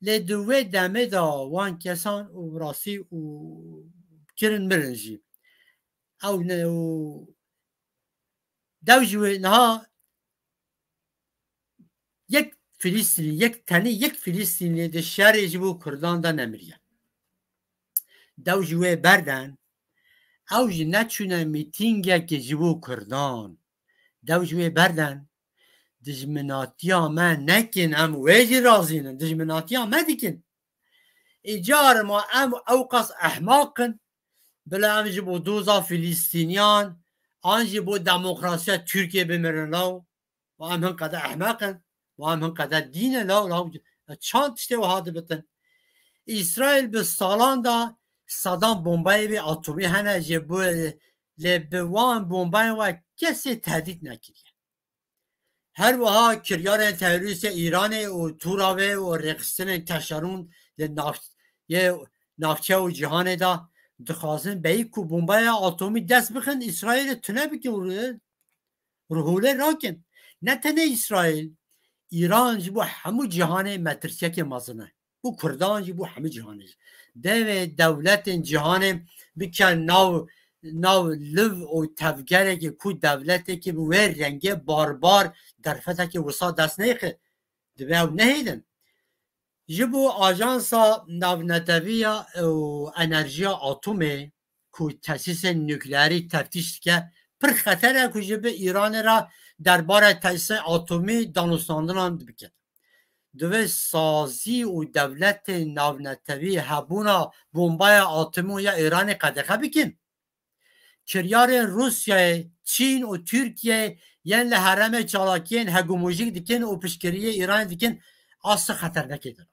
lê di wê demê de wan kesan û rastî û kirin mirin jî. Ew ne û dev ji wê niha yek Filîstînî, yek tenê yek Filîstînî di şerê ji bo Kurdan de nemiriye. Dew ji wê berden, ew jî neçûne mîtîngekê ji bo Kurdan. Dew ji wê berden, dijminatiya me nekin, em wê jî razî nin, dijminatiya me dikin. Îcar ma em ewqas ehmaq in, bila em ji bo doza Filîstîniyan, an jî bo demokrasiya Tirkiye bimirin law. Wa em hin qede ehmeq in, wa em hin qede dîn e, law, law, çand tiştê wiha dibitin. Îsraîl bi salan de sedan bombayê vê atomî hene, ji bo, lê bi wan bombayên we kesê tehdît nekiriye. Her wiha kiryarên terorîst ê Îranê û Turavê û rêxistinên teşerûn li nav-, yê navçe û cîhanê de dixwazin beyî ku bombaya atomî dest bixin, Îsraîlê tune bikin û rihûlê rakin. Ne tenê Îsraîl, Îran ji bo hemû cîhanê metirsiyekê mezin e. Û Kurdan jî bo hemû cîhanê jî. Devê dewletên cîhanê bikin nav, nav liv û tevgerekê ku dewletekê bi wê rengê barbar derfetekê wisa dest neyxe. Divê ew nehêlin. Ji bo Ajansa Navneteviya û Enerjiya Atomê ku tesîsên nukleerî teftîş dike, pir xeter e ku ji bi Îranê re derbarê tesîsên atomî danûstandinan bike. Divê sazî û dewletên navnetewî hebûna bombaya atomî ya Îranê qedexe bikin. Kiryarên Rûsyayê, Çîn û Tirkiyeyê yên li herêmê çalakiyên hegemojîk dikin û piştgiriyê Îranê dikin, asta xeternekê din.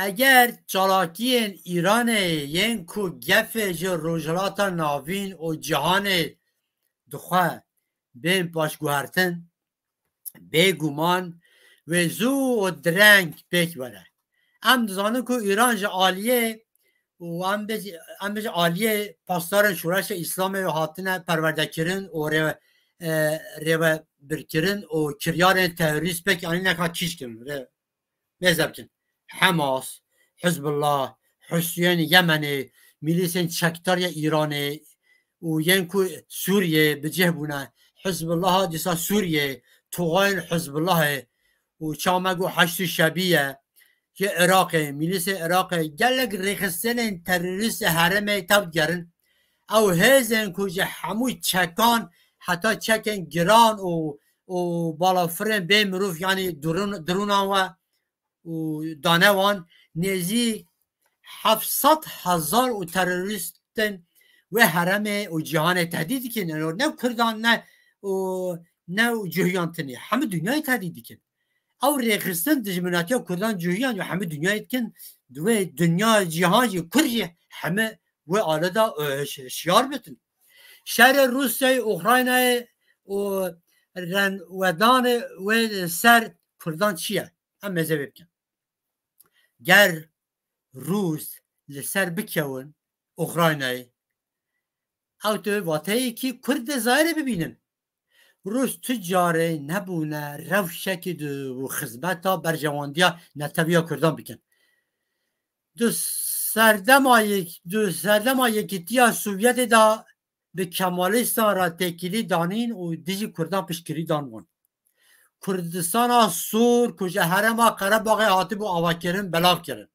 Eger çalakiyên Îranê yên ku gefê ji Rojhilata Navîn û cîhanê dixwe bên paşguhertin, bêguman wê zû û direng pêk were. Em dizanin ku Îran ji aliyê û em bêjî, em bêjî aliyê pasdarên Şoreşa Îslamê hatine perwerdekirin û rê-, e, rêvebirkirin û kiryarên terorîst pêk anîne ka kîş kirin, rê-, mêze bikin. Hemas, Hizbullah, Husiyên Yemenê, milîsên çekdar ya Îranê û yên ku Sûriyê bi cih bûne, Hizbullaha dîsa Sûriyê, toxayên Hizbullahê û çawa me got Heşdû Şebî ye, yê Iraqê, milîsên Iraqê, gelek rêxistinên terorîst ê herêmê tev digerin. Ew hêzên ku ji hemû çekan heta çekên giran û, û balafirên bê mirov, yanî dirûn-, dirûnan we û dane wan, nêzîk heft sed hezar û terorîstên wê herêmê û cîhanê tehdît dikin. Eno ne Kurdan, ne û ne û cihûyan tinê. Hemû dinyayê tehdît dikin. Ew rêxistin dijminatiya Kurdan cihûyan û hemû dinyayê dikin. Di wê dinya cîhan jî Kurd jî hemû wê alê de, e, şi-, şiyar bitin. Şerê Rûsyayê, Ukraynayê û renwedanê wê li ser Kurdan çi ye? Em mêze vê bikin. Ger Rûs li ser bikewin Ukraynayê, ew tu vateyekî Kurd dê zayerê bibînin. Rûs tu carê nebûne rewşekî di xizmeta berjewendiya netewiya Kurdan bikin. Di serdema yek-, di serdema Yekîtiya Sovyetê de bi Kemalîstan re têkilî danîn û dijî Kurdan piştgirî dan wan. Kurdistana Sûr ku ji herêma Qerebaxê hatibû avakirin, belav kirin.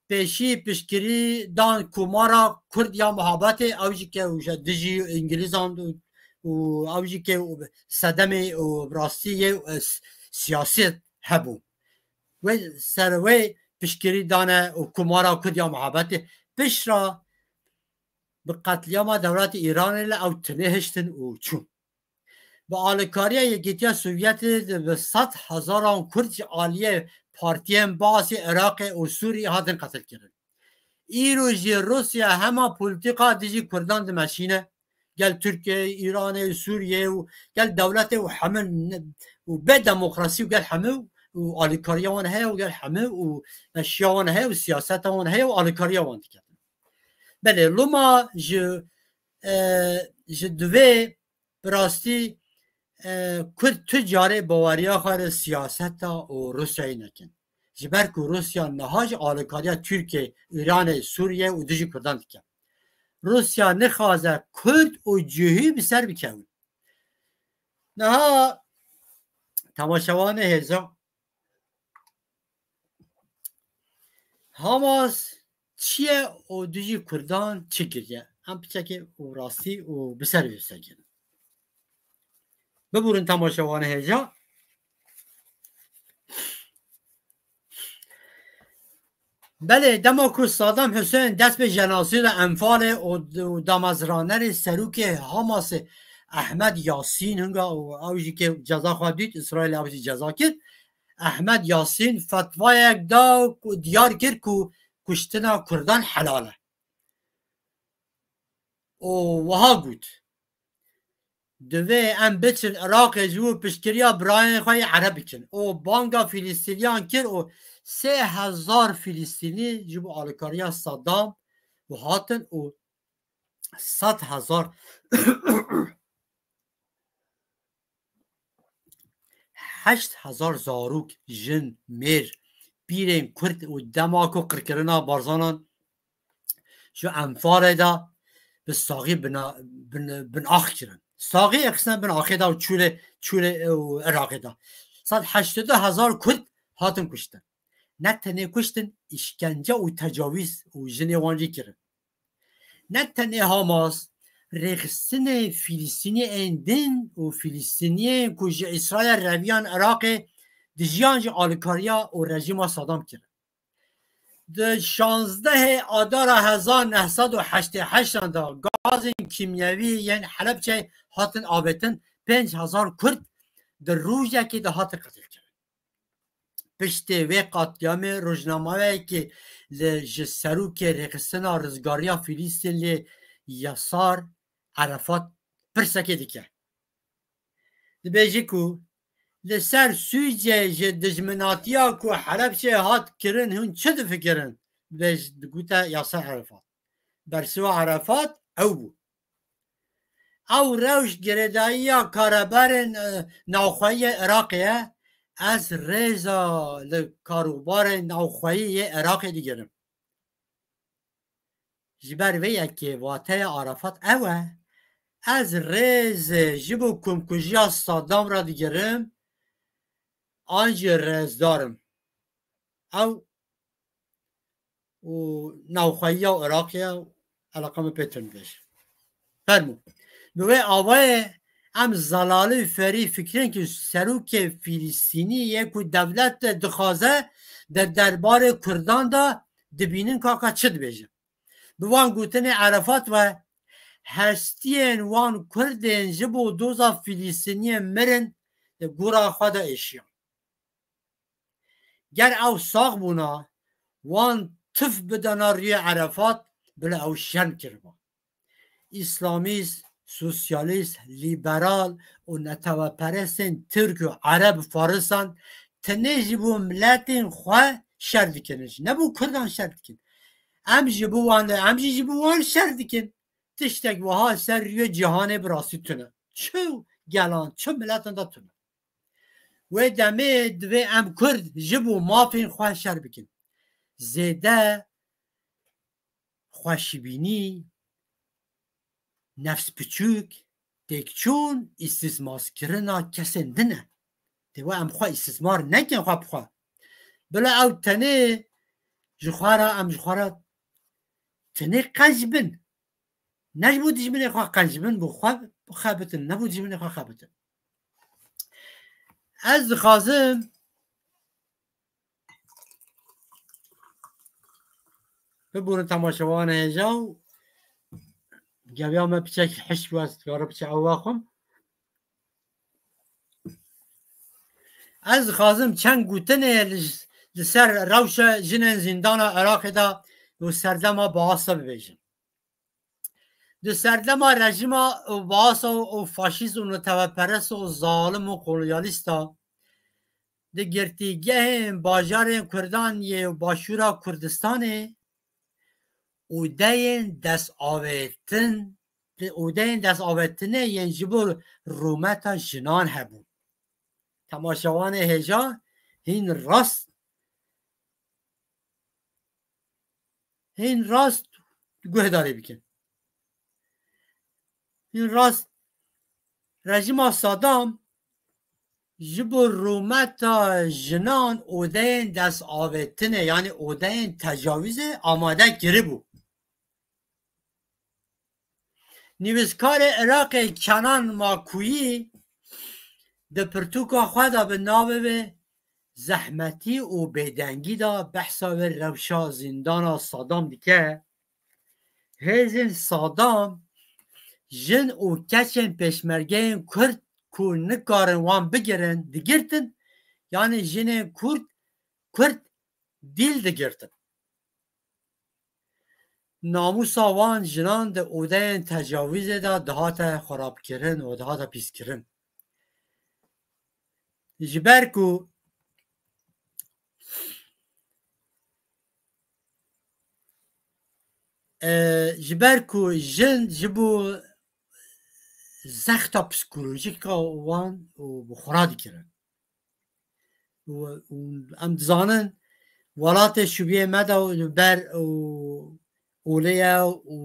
Pêşî piştgirî dan komara Kurd ya muhabetê, ew jî ke û ji dijî Îngilîzan û, û ew jî ke û sedemê û rastî yê, e, s-, siyaset hebû. Wê ser wê piştgirî dane û komara Kurd ya muhabetê pişt re bi qetlîama dewletê Îranê li ew tinê hiştin û çûn. Bi alîkariya Yekîtiya Sovyetê de bi sed hezaran Kurd ji aliyê partiyên Baasê Iraqê û Sûriyê hatin qetilkirin. Îro jî Rûsya hema polîtîka dijî Kurdan dimeşîne. Gel Tirkiyeyê, Îranê, Sûriyeyê û gel dewletê û hemû ne-, û bê demokrasî û gel hemû û alîkariya wan heye û gel hemû û meşiya wan heye û siyaseta wan heye û alîkariya wan dike. Belê, loma ji, e, ji divê bi rastî, e, Kurd tu carê baweriya xwe li siyaseta û Rûsyayê nekin. Ji ber ku Rûsya niha jî alîkariya Tirkiye, Îranê, Sûriye û dijî Kurdan dike. Rûsya nixwaze Kurd û cihî bi ser bikevin. Niha temaşevanê hêja, Hamas çi ye û dijî Kurdan çi kiriye? Em piçekê û rastî û bi ser vê sekin. Biburin temaşevanê hêja. Belê, dema ku Saddam Hussein dest bi jenosîda Enfalê û, û damezranerê serokê Hamasê Ehmed Yasîn hinga û ew jî ke ceza xwe dît, Îsraîl ew jî ceza kir. Ehmed Yasîn fetvayek da ku diyar kir ku kuştina Kurdan helal e. Û wiha got, Divê em biçin Iraqê ji bo piştgiriya birayên xwe yê Ereb bikin. Û banga Filistîniyan kir û sê hezar Filistînî ji bo alîkariya Saddam û hatin û sed hezar heşt hezar zarok, jin, mêr, pîrên Kurd û dema ku qirkirina Barzanan ji Enfalê de bi saxî bina-, bin-, bin ax kirin. Saxî xistin bin axê de û çûlê, çûlê û Iraqê de. Sed heştê du hezar Kurd hatin kuştin. Ne tenê kuştin, îşkence û tecawîz û jinê wan jî kirin. Ne tenê Hamas, rêxistinê Filistîniyên din û Filistîniyên ku ji Îsraîl reviyan Iraqê dijiyan jî alîkariya û rejîma Saddam kirin. Di şazdehê Adara hezar neh sed û heştê heşt de gazên kîmyewî yên Helebçeyê hatin avêtin, pênc hezar Kurd di rojekê de hatin qetilkirin. Piştê vê qetlîamê rojnameyekê li ji serokê rêxistina rizgariya Filîstîn lê Yasar Erefat pirsekê dike. Dibêje ku li ser sûcê ji dijminatiya ku Helebçê hat kirin hûn çi difikirin? Dibêj-, digute Yasar Erefat. Bersiva Erefat ew bû. Ew rewş girêdayiya karebarên, e, navxweyî yê Iraqê ye. Ez rêza li karûbarên navxweyî yê Iraqê digirim. Ji ber vê yekê wateya Arafat ew e, ez rêz ji bo komkujiya Saddam re digirim, an jî rêzdar im. Ew û navxweyiya Iraqê ye û eleqa min pê tund bêje. Fermû. Bi wê avayê em zelalî ferî fikrên ku serokê Filistînî yê ku dewlet dixwaze di derbarê Kurdan de dibînin kaka çi dibêje. Bi van gotinê Erefat ve hestiyên wan Kurdên ji bo doza Filistîniyên mirin di gora xwe de êşiyan. Ger ew sax bûna, wan tif bidana rûyê Erefat, bila ew şerm kiriba. Îslamîst, sosyalîst, lîberal û neteweperestên Tirk û Ereb û Farisan tenê ji bo miletên xwe şer dikin, ji ne bo Kurdan şer dikin. Em ji bo wan de, em jî ji bo wan şer dikin. Tiştek wiha ser rûyê cîhanê bi rastî tune. Çi gelan, çi miletan de tune. Wê demê divê em Kurd ji bo mafên xwe şer bikin. Zêde xweşibînî nefs piçûk, têkçûn, îstîsmarkirina kesên din e. Tê we em xwe îstîsmar nekin xwe bi xwe. Bila ew tenê ji xwe re, em ji xwe re tenê qenc bin. Ne ji bo dijminê xwe qenc bin, bo xwe xebitin, ne bo dijminê xwe xebitin. Ez dixwazim Biborin temaşevanê hêja û geviya me piçek hişk bû, ez dikare piçe ew vexwim. Ez dixwazim çend gotinê li, li ser rewşa jinên zîndana Iraqê de û serdema Baasa bibêjim. Di serdema rejîma Baasa û faşîst û neteweperest û zalim û kolonyalîsta di girtîgehên bajarên Kurdan yê Başûra Kurdistanê odeyên destavêtin, odeyên destavêtinê yên ji bo rûmeta jinan hebûn. Temaşevanê hêja hîn rast Hîn rast guhdarî bikin. Hîn rast rejîma Saddam ji bo rûmeta jinan odeyên destavêtinê, yanî odeyên tecawîzê amade kiribû. Nivîskarê Iraqê Kenan Makuyî di pirtûka xwe de bi navê vê zehmetî û bêdengî de behsa vê rewşa zîndana Sadam dike. Hêzên Sadam jin û keçên pêşmergeyên Kurd ku nikarin wan bigirin, digirtin, yanî jinên Kurd, Kurd dîl digirtin. Namûsa wan jinan di odeyên tecawîzê de dihate xerabkirin û dihate pîskirin. Ji ber ku, e, ji ber ku jin ji bo zexta psîkolojîk a wan û bi xwe re dikirin. Û, û em dizanin welatê şûbiyê me de û ber û olê ye û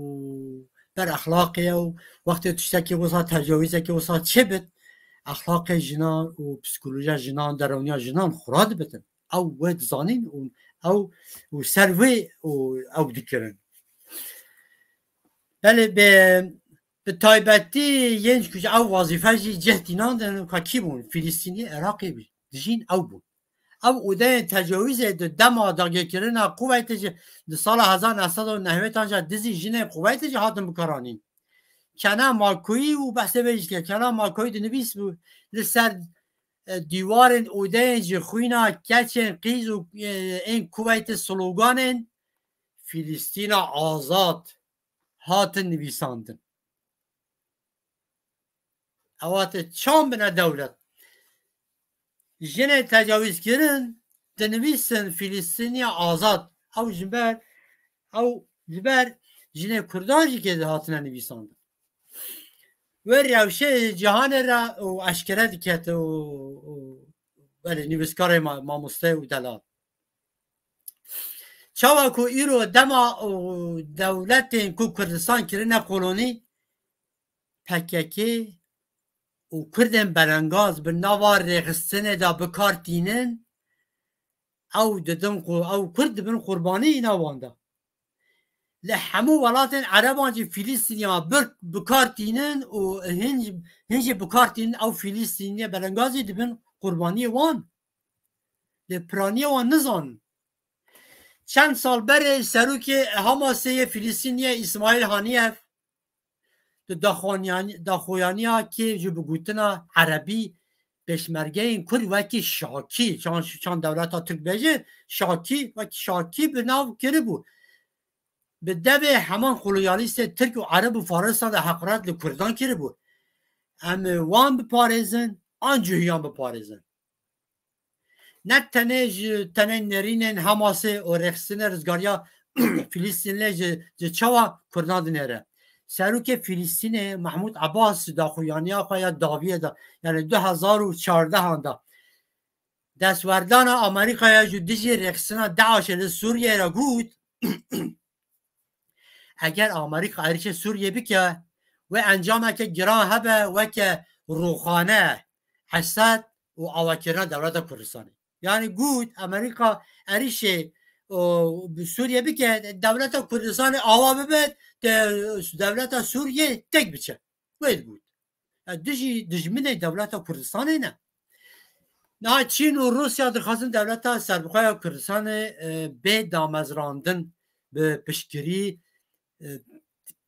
ber exlaqê ye û wextê tiştekî wisa tecawîzekî wisa çêbit, exlaqê jinan û psîkolojiya jinan, derewniya jinan xura dibitin. Ew wê dizanîn û ew û ser wê û ew dikirin. Belê bi, bi taybetî yên ku ji ew wazîfe jî cih tînandin ka kî bûn? Filistînî Iraqê bî. Dijîn ew bûn. Ew odeyên tecawîzê di dema dagirkirina Kuweytê jî di sala hezar neh sed û nehwêtan jî dizî jinên Kuweytê jî hatin bikaranîn. Kenan Makuyî û behsê vê jî dike. Kenan Makuyî dinivîs bû li ser, e, dîwarên odeyên ji xwîna keçên qîz û, e, ên Kuweytê sloganên Filistîna azad hatin nivîsandin. Ewa te çand bine dewlet. Jinê tecawîz kirin, dinivîsin Filistîniya azad. Ew ji ber, ew ji ber jinê Kurdan jî kê dihatine nivîsandin. Wê rewşê cihanê re û eşkere dikete û, û, belê, nivîskarê ma-, mamoste û delal. Çawa ku îro dema û dewletên ku Kurdistan kirine kolonî, P K K û Kurdên belengaz bi nava rêxistinê de bi kar tînin, ew didin ku ew Kurd dibin qurbanî îna wan de. Li hemû welatên Ereban jî Filistîniya bi, bi kar tînin û hin, hin jî bi kar tînin, ew Filistîniyê belengaz jî dibin qurbaniyê wan. Lê piraniyê wan nizanin. Çend sal berê serokê Hamasê yê Filistîniyê Îsmaîl Haniyev di daxuyanî-, daxuyaniya kê ji bi gotina erebî pêşmergeyên Kurd wekî şakî, çan, çan dewleta Tirk bêje, şakî, wekî şakî bi nav kiribû. Bi devê heman kolonyalîstê Tirk û Ereb û Faristan de heqaret li Kurdan kiribû. Em ê wan biparêzin, an cihûyan biparêzin. Ne tenê ji tenê nerînên Hamasê û rêxistinê rizgariya Filistînê ji, ji çawa Kurdan dinêre. Serokê Filistînê Mahmûd Abbas ji daxuyaniya xwe ya dawiyê de, yani du hezar û çardehan de, destwerdana Amerîkaya ji dijî rêxistina DAIŞê li Sûriyê re got, eger Amerîka êrişê Sûriyê bike wê encameke giran hebe weke rûxane, Esed û avakirina dewleta Kurdistanê. Yani got, Amerîka erişê û bi Sûriye bike, dewleta Kurdistanê awa bibe, de, dewleta Sûriye tek biçe. Wê digot. Ya dijî dijminê dewleta Kurdistanê ne. Niha Çîn û Rûsya dixwazin dewleta serbixwe ya Kurdistanê, e, bê damezrandin bi piştgirî, e,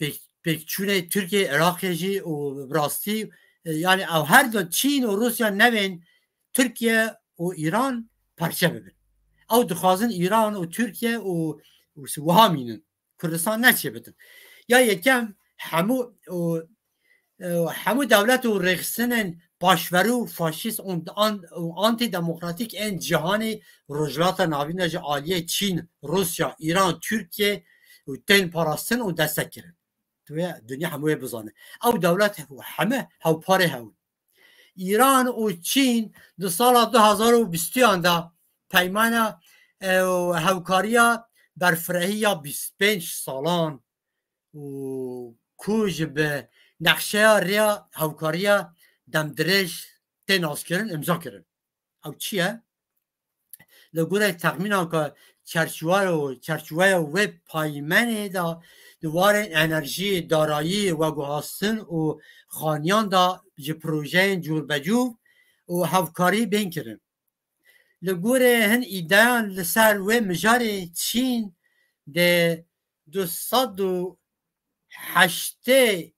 pêk-, pêkçûnê Tirkiye, Iraqê jî û bi rastî, e, yani ew her du Çîn û Rûsya nevên Tirkiye û Îran parçe bibin. Ew dixwazin Îran û Tirkiye û, û wiha mînin. Kurdistan neçêbitin. Ya yekem hemû û, e, hemû dewlet û rêxistinên paşverû, faşîst û an-, û antîdemokratîk ên cîhanê Rojhilata Navîn de ji aliyê Çîn, Rûsya, Îran, Tirkiye û tên parastin û destek kirin. Tu yê dinya hemû yê bizane. Ew dewlet heme hewparê hew in. Îran û Çîn di sala du hezar û bîstiyan de peymana, e, hewkariya berfirehî ya bîst pênc salan û ku ji bi nexşeya rêya hewkariya demdirêj tê naskirin, imza kirin. Ew çi ye? Li gorî texmînan ku çerçiweya, çerçiweya wê paymenê de di warên enerjî, darayî, veguhastin û xaniyan de ji projeyên cûrbecûr û hevkarî bên kirin. Li gorî hin îdeyan li ser wê mijarê Çîn dê du sed û heştê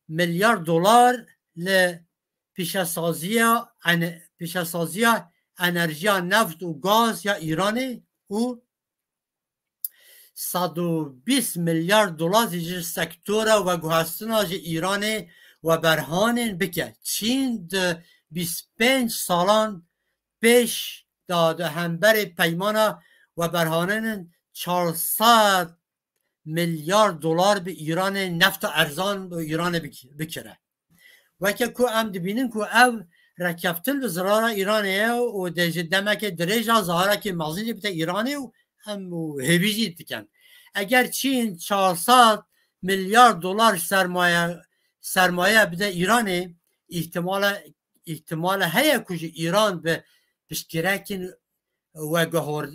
milyar dolar li pîşesaziya ene-, pîşesaziya enerjiya neft û gaz ya Îranê û sed û bîst milyar dolar jî ji sektora veguhestina ji Îranê weberhanên bike. Çîn di bîst pênc salan pêş de di hemberê peymana weberhanên çar sed milyar dolar bi Îranê nefta erzan bi Îranê bik-, bikire. Weke ku em dibînin ku ev rekeftin bi zirara Îranê ye û dê ji demeke dirêj a zaharekê mezin jî bide Îranê û em û hêvî jî dikin. Eger Çîn çar sed milyar dolar sermaye, sermaye bide Îranê, îhtimale, îhtimale heye ku ji Îran bi piştgirekên veguhor-,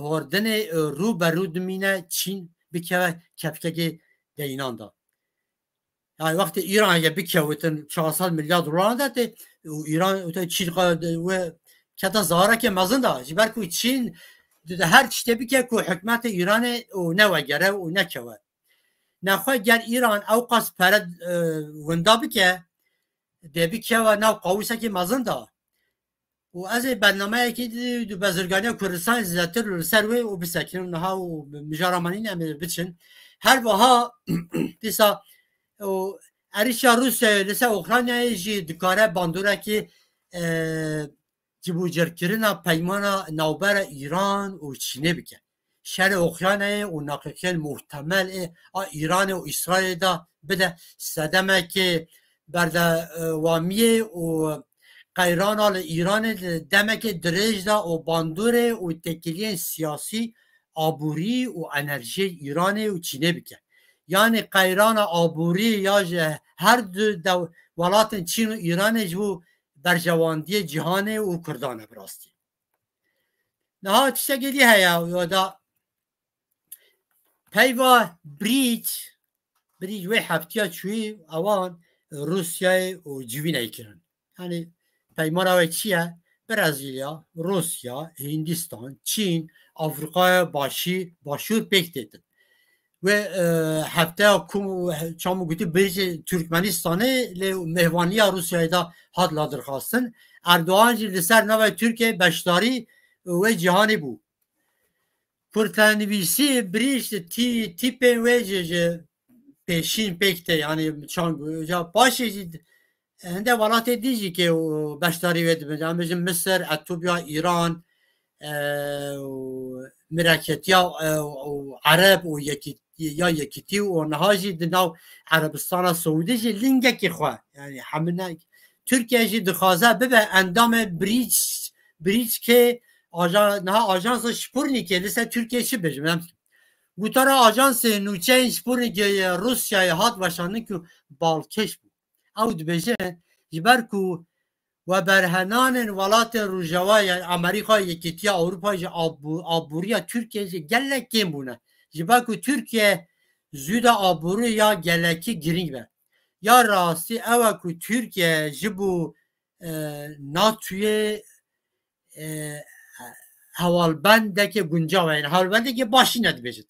hordinê rû be rû dimîne Çîn bikeve kepkekê deynan de. Yani wextê Îran heye bikewitin çar sed milyar dolar de tê û Îran û te Çîn qa-, we kete zaharekê mezin de. Ji ber ku Çîn di, di her tiştê bike ku hikûmetê Îranê û ne wegere û nekewe. Nexwe ger Îran ew qas pere, e, winda bike, dê bikewe nav qawûsekê mezin de. Û ez ê bernameyekî di, di bezirganiya Kurdistanê zêdetir li ser wê û bisekinim niha û mijara me nîne em ê biçin. Her wiha dîsa û êrîşa Rûsyayê li ser Ukraynayê jî dikare bandoreke, e, cibûcirkirina peymana navbera Îran û Çînê bike. Şerê Ukraynayê û neqîqiyên muhtemel ê a Îranê û Îsraîlê de bide sedemekê berdewamiyê û qeyrana li Îranê di demekê dirêj de û bandorê û têkiliyên siyasî, aborî û enerjiyê Îranê û Çînê bike. Yanî qeyrana aborî ya ji her du dew-, welatên Çîn û Îranê ji bo berjewendiyê cîhanê û Kurdan e bi rastî. Niha tiştekê dî heye, ya da peyva Brîc, Brîc wê heftiya çûyî ewan Rûsyayê û civîneyê kirin. Yani peymana wê çi ye? Brezîlya, Rûsya, Hindistan, Çîn, Afrîkaya Başî, Başûr pêk têtin. Wê, e, hefteya kum û he-, çamû gotî birîcê Türkmenistanê lê mêhvaniya Rûsyayê de hat ladirxastin. Erdogan jî li ser navê Tirkiyeyê beşdarî wê cîhanê bû. Kurtenivîsî birîc tî-, tîpên wê jî ji pêşîn pêk tê, yanî çand ja paşê jî hinde welatê dî jî kê û beşdarî wê dibin. Em bêjin Misir, Etûbya, Îran, e, û mireketiya, e, û Ereb û yekî-, ya Yekîtî û niha jî di nav Erebistana Siûdî jî lingekî xwe. Yani hemine Tirkiye jî dixwaze bibe endamê Brîc, Brîc kê aja-, niha ajansa Sputnikê li ser Tirkiye çi bêjim? Em Gotara Ajansê Nûçeyên Sputnikê yê Rûsyayê hat weşandin ku balkêş bû. Ew dibêje, ji ber ku weberhenanên welatên Rojava, yani Amerîka, Yekîtiya Ewropa ji abû-, aboriya Tirkiyeyê jî gelek kêm bûne. Ji ber ku Tirkiye zû de aboriya gelekî girîng be. Ya rastî ew e ku Tirkiye ji bo, e, NATOyê, e, hewalbendekê guncav e, yani hewalbendekê baş jî ne dibêjin.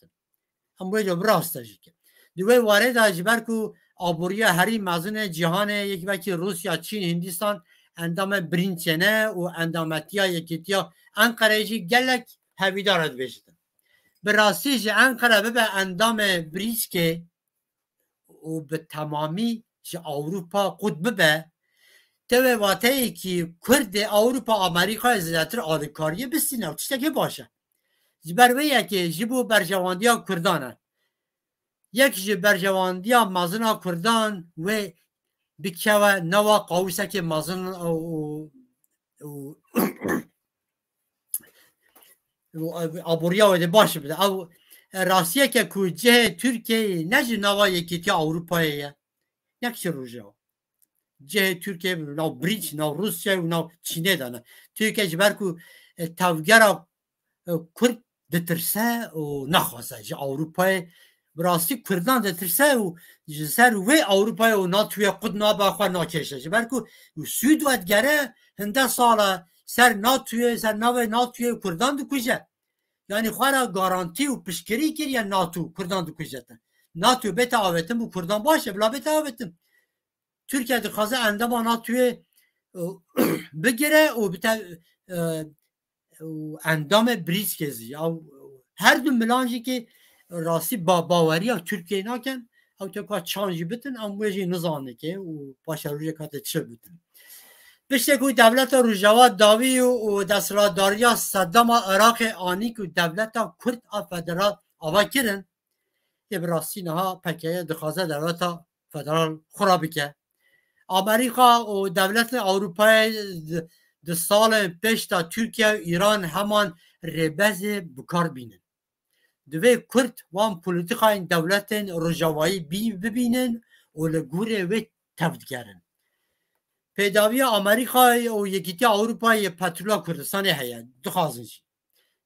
Em wê jî bi rast e jî ke. Di wê warê de ji ber ku aboriya herî mezin ê cîhanê yek wekî Rûsya, Çîn, Hindistan endamê BRICSê ne û endametiya Yekîtiya Enqereyê jî gelek hevîdar e dibêjin. Bi rastî ji Enqere bibe endamê BRICSê û bi temamî ji Ewropa qut bibe, tê wê wateyekî Kurdê Ewropa Amerîkayê zêdetir alîkariyê bistîne û tiştekî baş e. Ji ber wê yekê ji bo berjewandiya Kurdan e. Yek ji berjewandiya mezin a Kurdan wê bikeve nava qawûsekê mezin û, û, û, û aboriya wê dê baş bide. Ew, e, rastiyeke ku cihê Tirkiyeyê ne ji nava Yekîtiya Ewropayê ye, ne kişî Rojava. Cihê Tirkiyeyê nav BRICS, nav Rûsya û nav Çînê de ne. Tirkiye ji ber ku, e, tevgera, e, Kurd ditirse û naxwaze ji Ewropayê. Bi rastî Kurdan ditirse û ji ser wê Ewropayê û NATOyê qut nabe xwe nakêşe. Ji ber ku Sûd vedigere hinde sal e ser NATOyê, ser navê NATOyê Kurdan dikuje. Yani xwe re garantî û piştgirî kiriye NATO Kurdan dikuje te. NATO bête avêtin bo Kurdan baş e, bila bête avêtin. Tirkiye dixwaze endama NATOyê, e, bigire û bite, e, û endamê BRICSê zî. Ya, her du milan jî ki rastî ba-, baweriya Tirkiyeyê nakin, ew teka çand jî bitin, em wê jî nizanin ki û paşerojê kate çi bitin. Piştê ku dewleta Rojava dawî û, û desthilatdariya Sedama Iraqê anî ku dewleta Kurd a federal ava kirin, yê bi rastî niha PKK dixwaze dewleta federal xwe re bike. Amerîka û dewletên Ewropayê di, di salên pêş de Tirkiye û Îran heman rêbezê bi kar bînin. Divê Kurd wan polîtîkayên dewletên Rojavayî bî-, bibînin û li gorî wê tevdigerin. Pêdaviya Amerîkayê û Yekîtiya Ewropayê petrola Kurdistanê heye, dixwazin jî.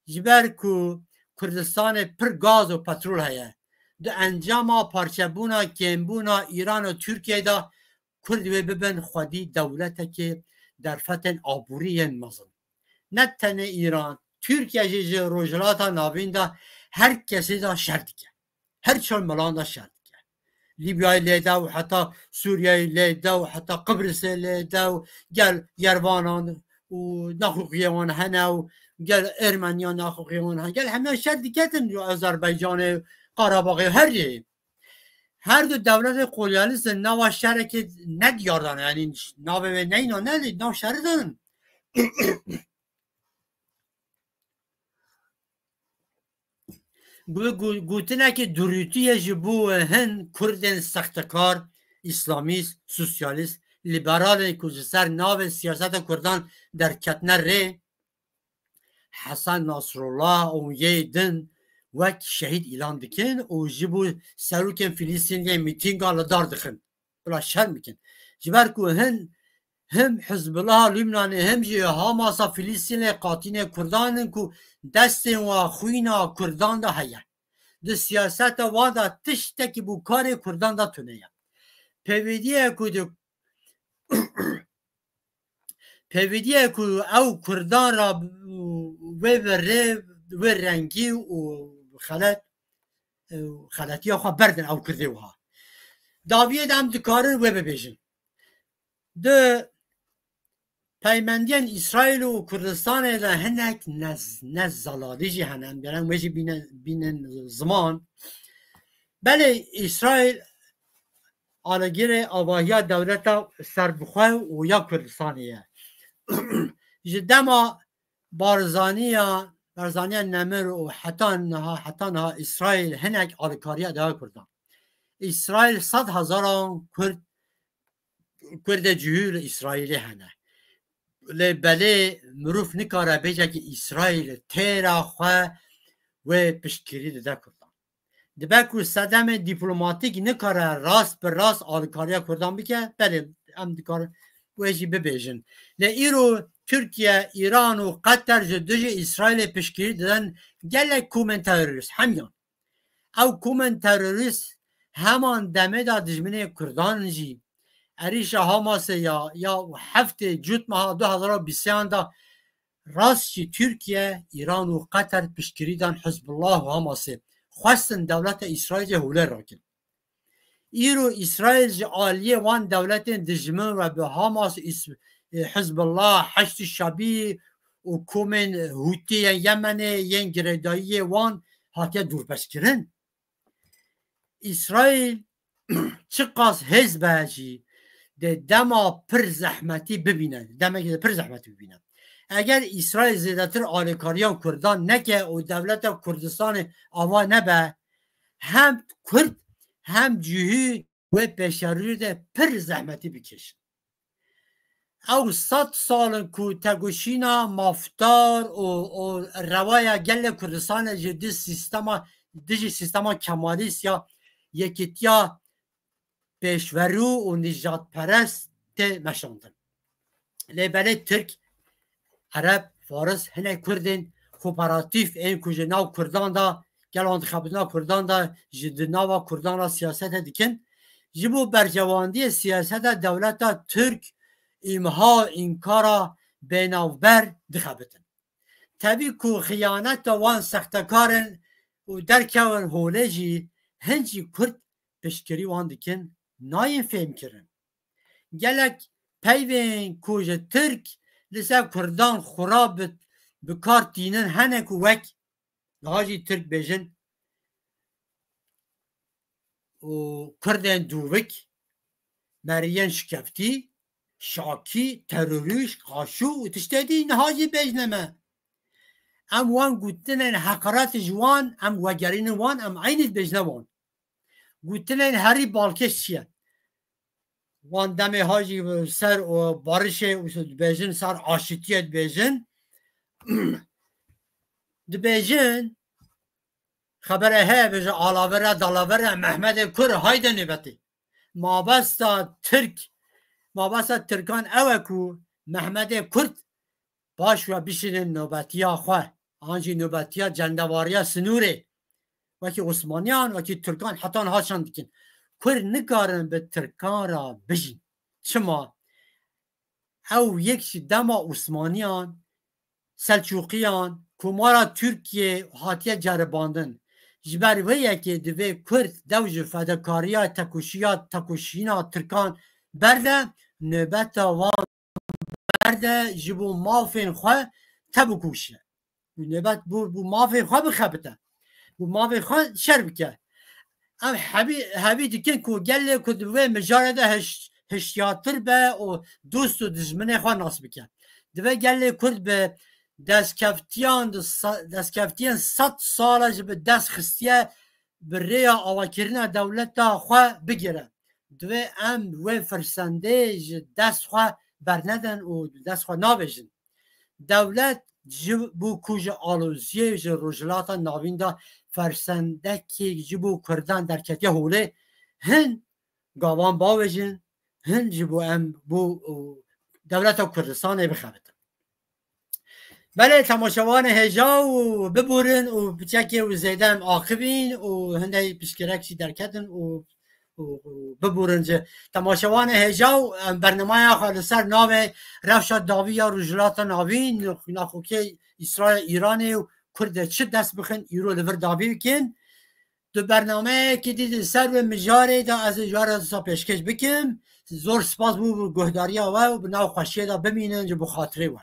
Ji ber ku Kurdistanê pir gaz û petrol heye, di encama parçebûna, kêmbûna Îran û Tirkiyeyê de Kurd wê bibin xwedî dewletekê derfetên aborî yên mezin. Ne tenê Îran, Tirkiye jî ji Rojhilata Navîn de her kesê de şer dike. Her çar milan de şer dike. Lîbyayê lê de û heta Sûriyeyê lê de û heta Qibrisê lê de û gel Yervanan û naxoxiyê wan hene û gel Ermeniya naxoxiyê wan hene. Gel heme şer diketin û Azerbaycanê, Qarabaxê, her yê. Her du dewletê kolonyalîst nava şerekê nediyar dane. Yani navê wê neyna ne, nav şerî danin. Gu-, gu-, gotinekî durûtî ye ji bo hin Kurdên sextekar, îslamîst, sosyalîst, lîberalên ku ji ser navê siyaseta Kurdan derketine rê, Hesen Nasrullah û yê din wek şehîd îlan dikin û ji bo serokên Filistînê mîtînga li dar dixin. Bila şerm bikin. Ji ber ku hin, him Hizbullah Lubnanê, him jî Hamasa Filistînê qatînê Kurdan in ku destên wa xwîna Kurdan de heye. Di siyaseta wan de tiştekî bo karê Kurdan de tune ye. Pêvîdî ye ku di, pêvîdî ye ku ew Kurdan re wê bi rê, wê rengî û xelet, xeletiya xwe berdin ew Kurdê wiha. Dawiyê de em dikarin wê bibêjin. Di peymendiyên Îsraîl û Kurdistanê de hinek nez-, nezalalî jî hene. Em gerek wê jî bîne-, bînin ziman. Belê Îsraîl alîgirê avahiya dewleta serbixwe û ya Kurdistanê ye. Ji dema Barzaniya, Barzaniya Nemir û heta niha, heta niha Îsraîl hinek alîkariya daye Kurdan. Îsraîl sed hezaran Kurd, Kurdê cihû li Îsraîlê hene. Lê belê mirov nikare bêje ki Îsraîl têra xwe wê piştgirî dide Kurdan. Dibe ku sedemê dîplomatîk nikare rast bi rast alîkariya Kurdan bike, belê em dikarin wê jî bibêjin. Lê îro Tirkiye, Îran û Qeter ji dijî Îsraîlê piştgirî didin gelek komên terorîst, hemiyan. Ew komên terorîst heman demê de dijminê Kurdan in jî. Êrîşa Hamasê ya, ya heftê Cût meha du hezar û bîst sê de rast jî Tirkiye, Îran û Qeter piştgirî dan Hizbullah û Hamasê. Xwestin dewleta Îsraîlê holê rakin. Îro Îsraîl ji aliyê wan dewletên dijmin ve bi Hamas, Îs-, e, Hizbullah, Heşd Şebî û komên Hûtî yên Yemenê yên girêdayiyê wan hatiye dûrbeşkirin. Îsraîl çiqas hêz be jî dê dema pir zehmetî bibîne, demekê de pir zehmetî bibîne. Eger Îsraîl zêdetir alîkariyan Kurdan neke û dewleta Kurdistanê ava nebe, hem Kurd hem cihû wê pêşerûyê de pir zehmetî bikêşin. Ew sed sal in ku tegoşîna mafdar û, û rewaya gelê Kurdistanê ji dijî sîstema, dijî sîstema kemalîst ya yekîtiya pêşverû û nîjadperest tê meşandin. Lê belê Tirk, Ereb, Faris, hinek Kurdên kooperatîf ên ku ji nav Kurdan de, gel wan dixebitina Kurdan de, ji di nava Kurdan re siyasete dikin, ji bo berjewendiyê siyaseta dewleta Tirk îmha, înkara bênavber dixebitin. Tevî ku xiyaneta wan sextekar in û derkevin holê jî, hin jî Kurd piştgirî wan dikin, nayên fêhmkirin. Gelek peyvên ku ji Tirk li ser Kurdan xwe re bi, bi kar tînin hene ku wek niha jî Tirk bêjin û Kurdên dûvik, meriyên şikeftî, şakî, terorîst, qaşû û tiştê dî niha jî bêjne me. Em wan gotinên heqaret ji wan, em vegerînin wan, em eynî dibêjne wan. Gotinên herî balkêş çi ye? Wan demê ha jî ser û barişê û dibêjin, ser aşitiyê dibêjin. Dibêjin, xebere heye, bêje alavere, dalavere, Mehmedê Kur, hayde nêbetê. Mabesta Tirk, mabesta Tirkan ew e ku Mehmedê Kurd paş ve bişînin nobetiya xwe, an jî nobetiya cendewariya sinûrê. Wekî Osmaniyan, wekî Tirkan heta niha çend dikin. Kurd nikarin bi Tirkan re bijîn. Çima? Ew yek ji dema Osmaniyan, Selçûqiyan, Komara Tirkiye hatiye ceribandin. Ji ber vê yekê divê Kurd dew ji fedakariya tekoşiya, tekoşîna Tirkan berde, nobeta wan berde, ji bo mafên xwe tebikuşe. Û nobet bo, bo mafê xwe bixebite. Bo mafê xwe şer bike. Em hebî, hevî dikin ku gelê ku di vê mijarê de hiş-, hişyartir be û dost û dijminê xwe nas bike. Divê gelê Kurd bi destkeftiyan, di se-, destkeftiyên sed sal e ji bi dest xistiye, bi rêya avakirina dewleta xwe bigire. Divê em wê firsendê ji dest xwe bernedin û dest xwe navêjin. Dewlet ji bo ku ji aloziyê ji Rojhilata Navîn de fersendekê ji bo Kurdan derketiye holê, hin gavan bavêjin, hin ji bo em bo, û, dewleta Kurdistanê bixebitin. Belê temaşevanê hêja û biborin û piçekê û zêde em axivîn û hindek piştgirek jî derketin û, û, û biborin ji temaşevanê hêja û em bernameya xwe li ser navê Rewşa Dawî ya Rojhilata Navîn, naxokê Îsraîl, Îranê û Kurdê çi dest bixin, îro li vir dawî bikin. Di bernameyekî dî di ser vê mijarê de ez ê ji we re dîsa pêşkêş bikim. Zor spas bû bo guhdariya we û bi nav xweşiyê de bimînin ji bo xatirê we.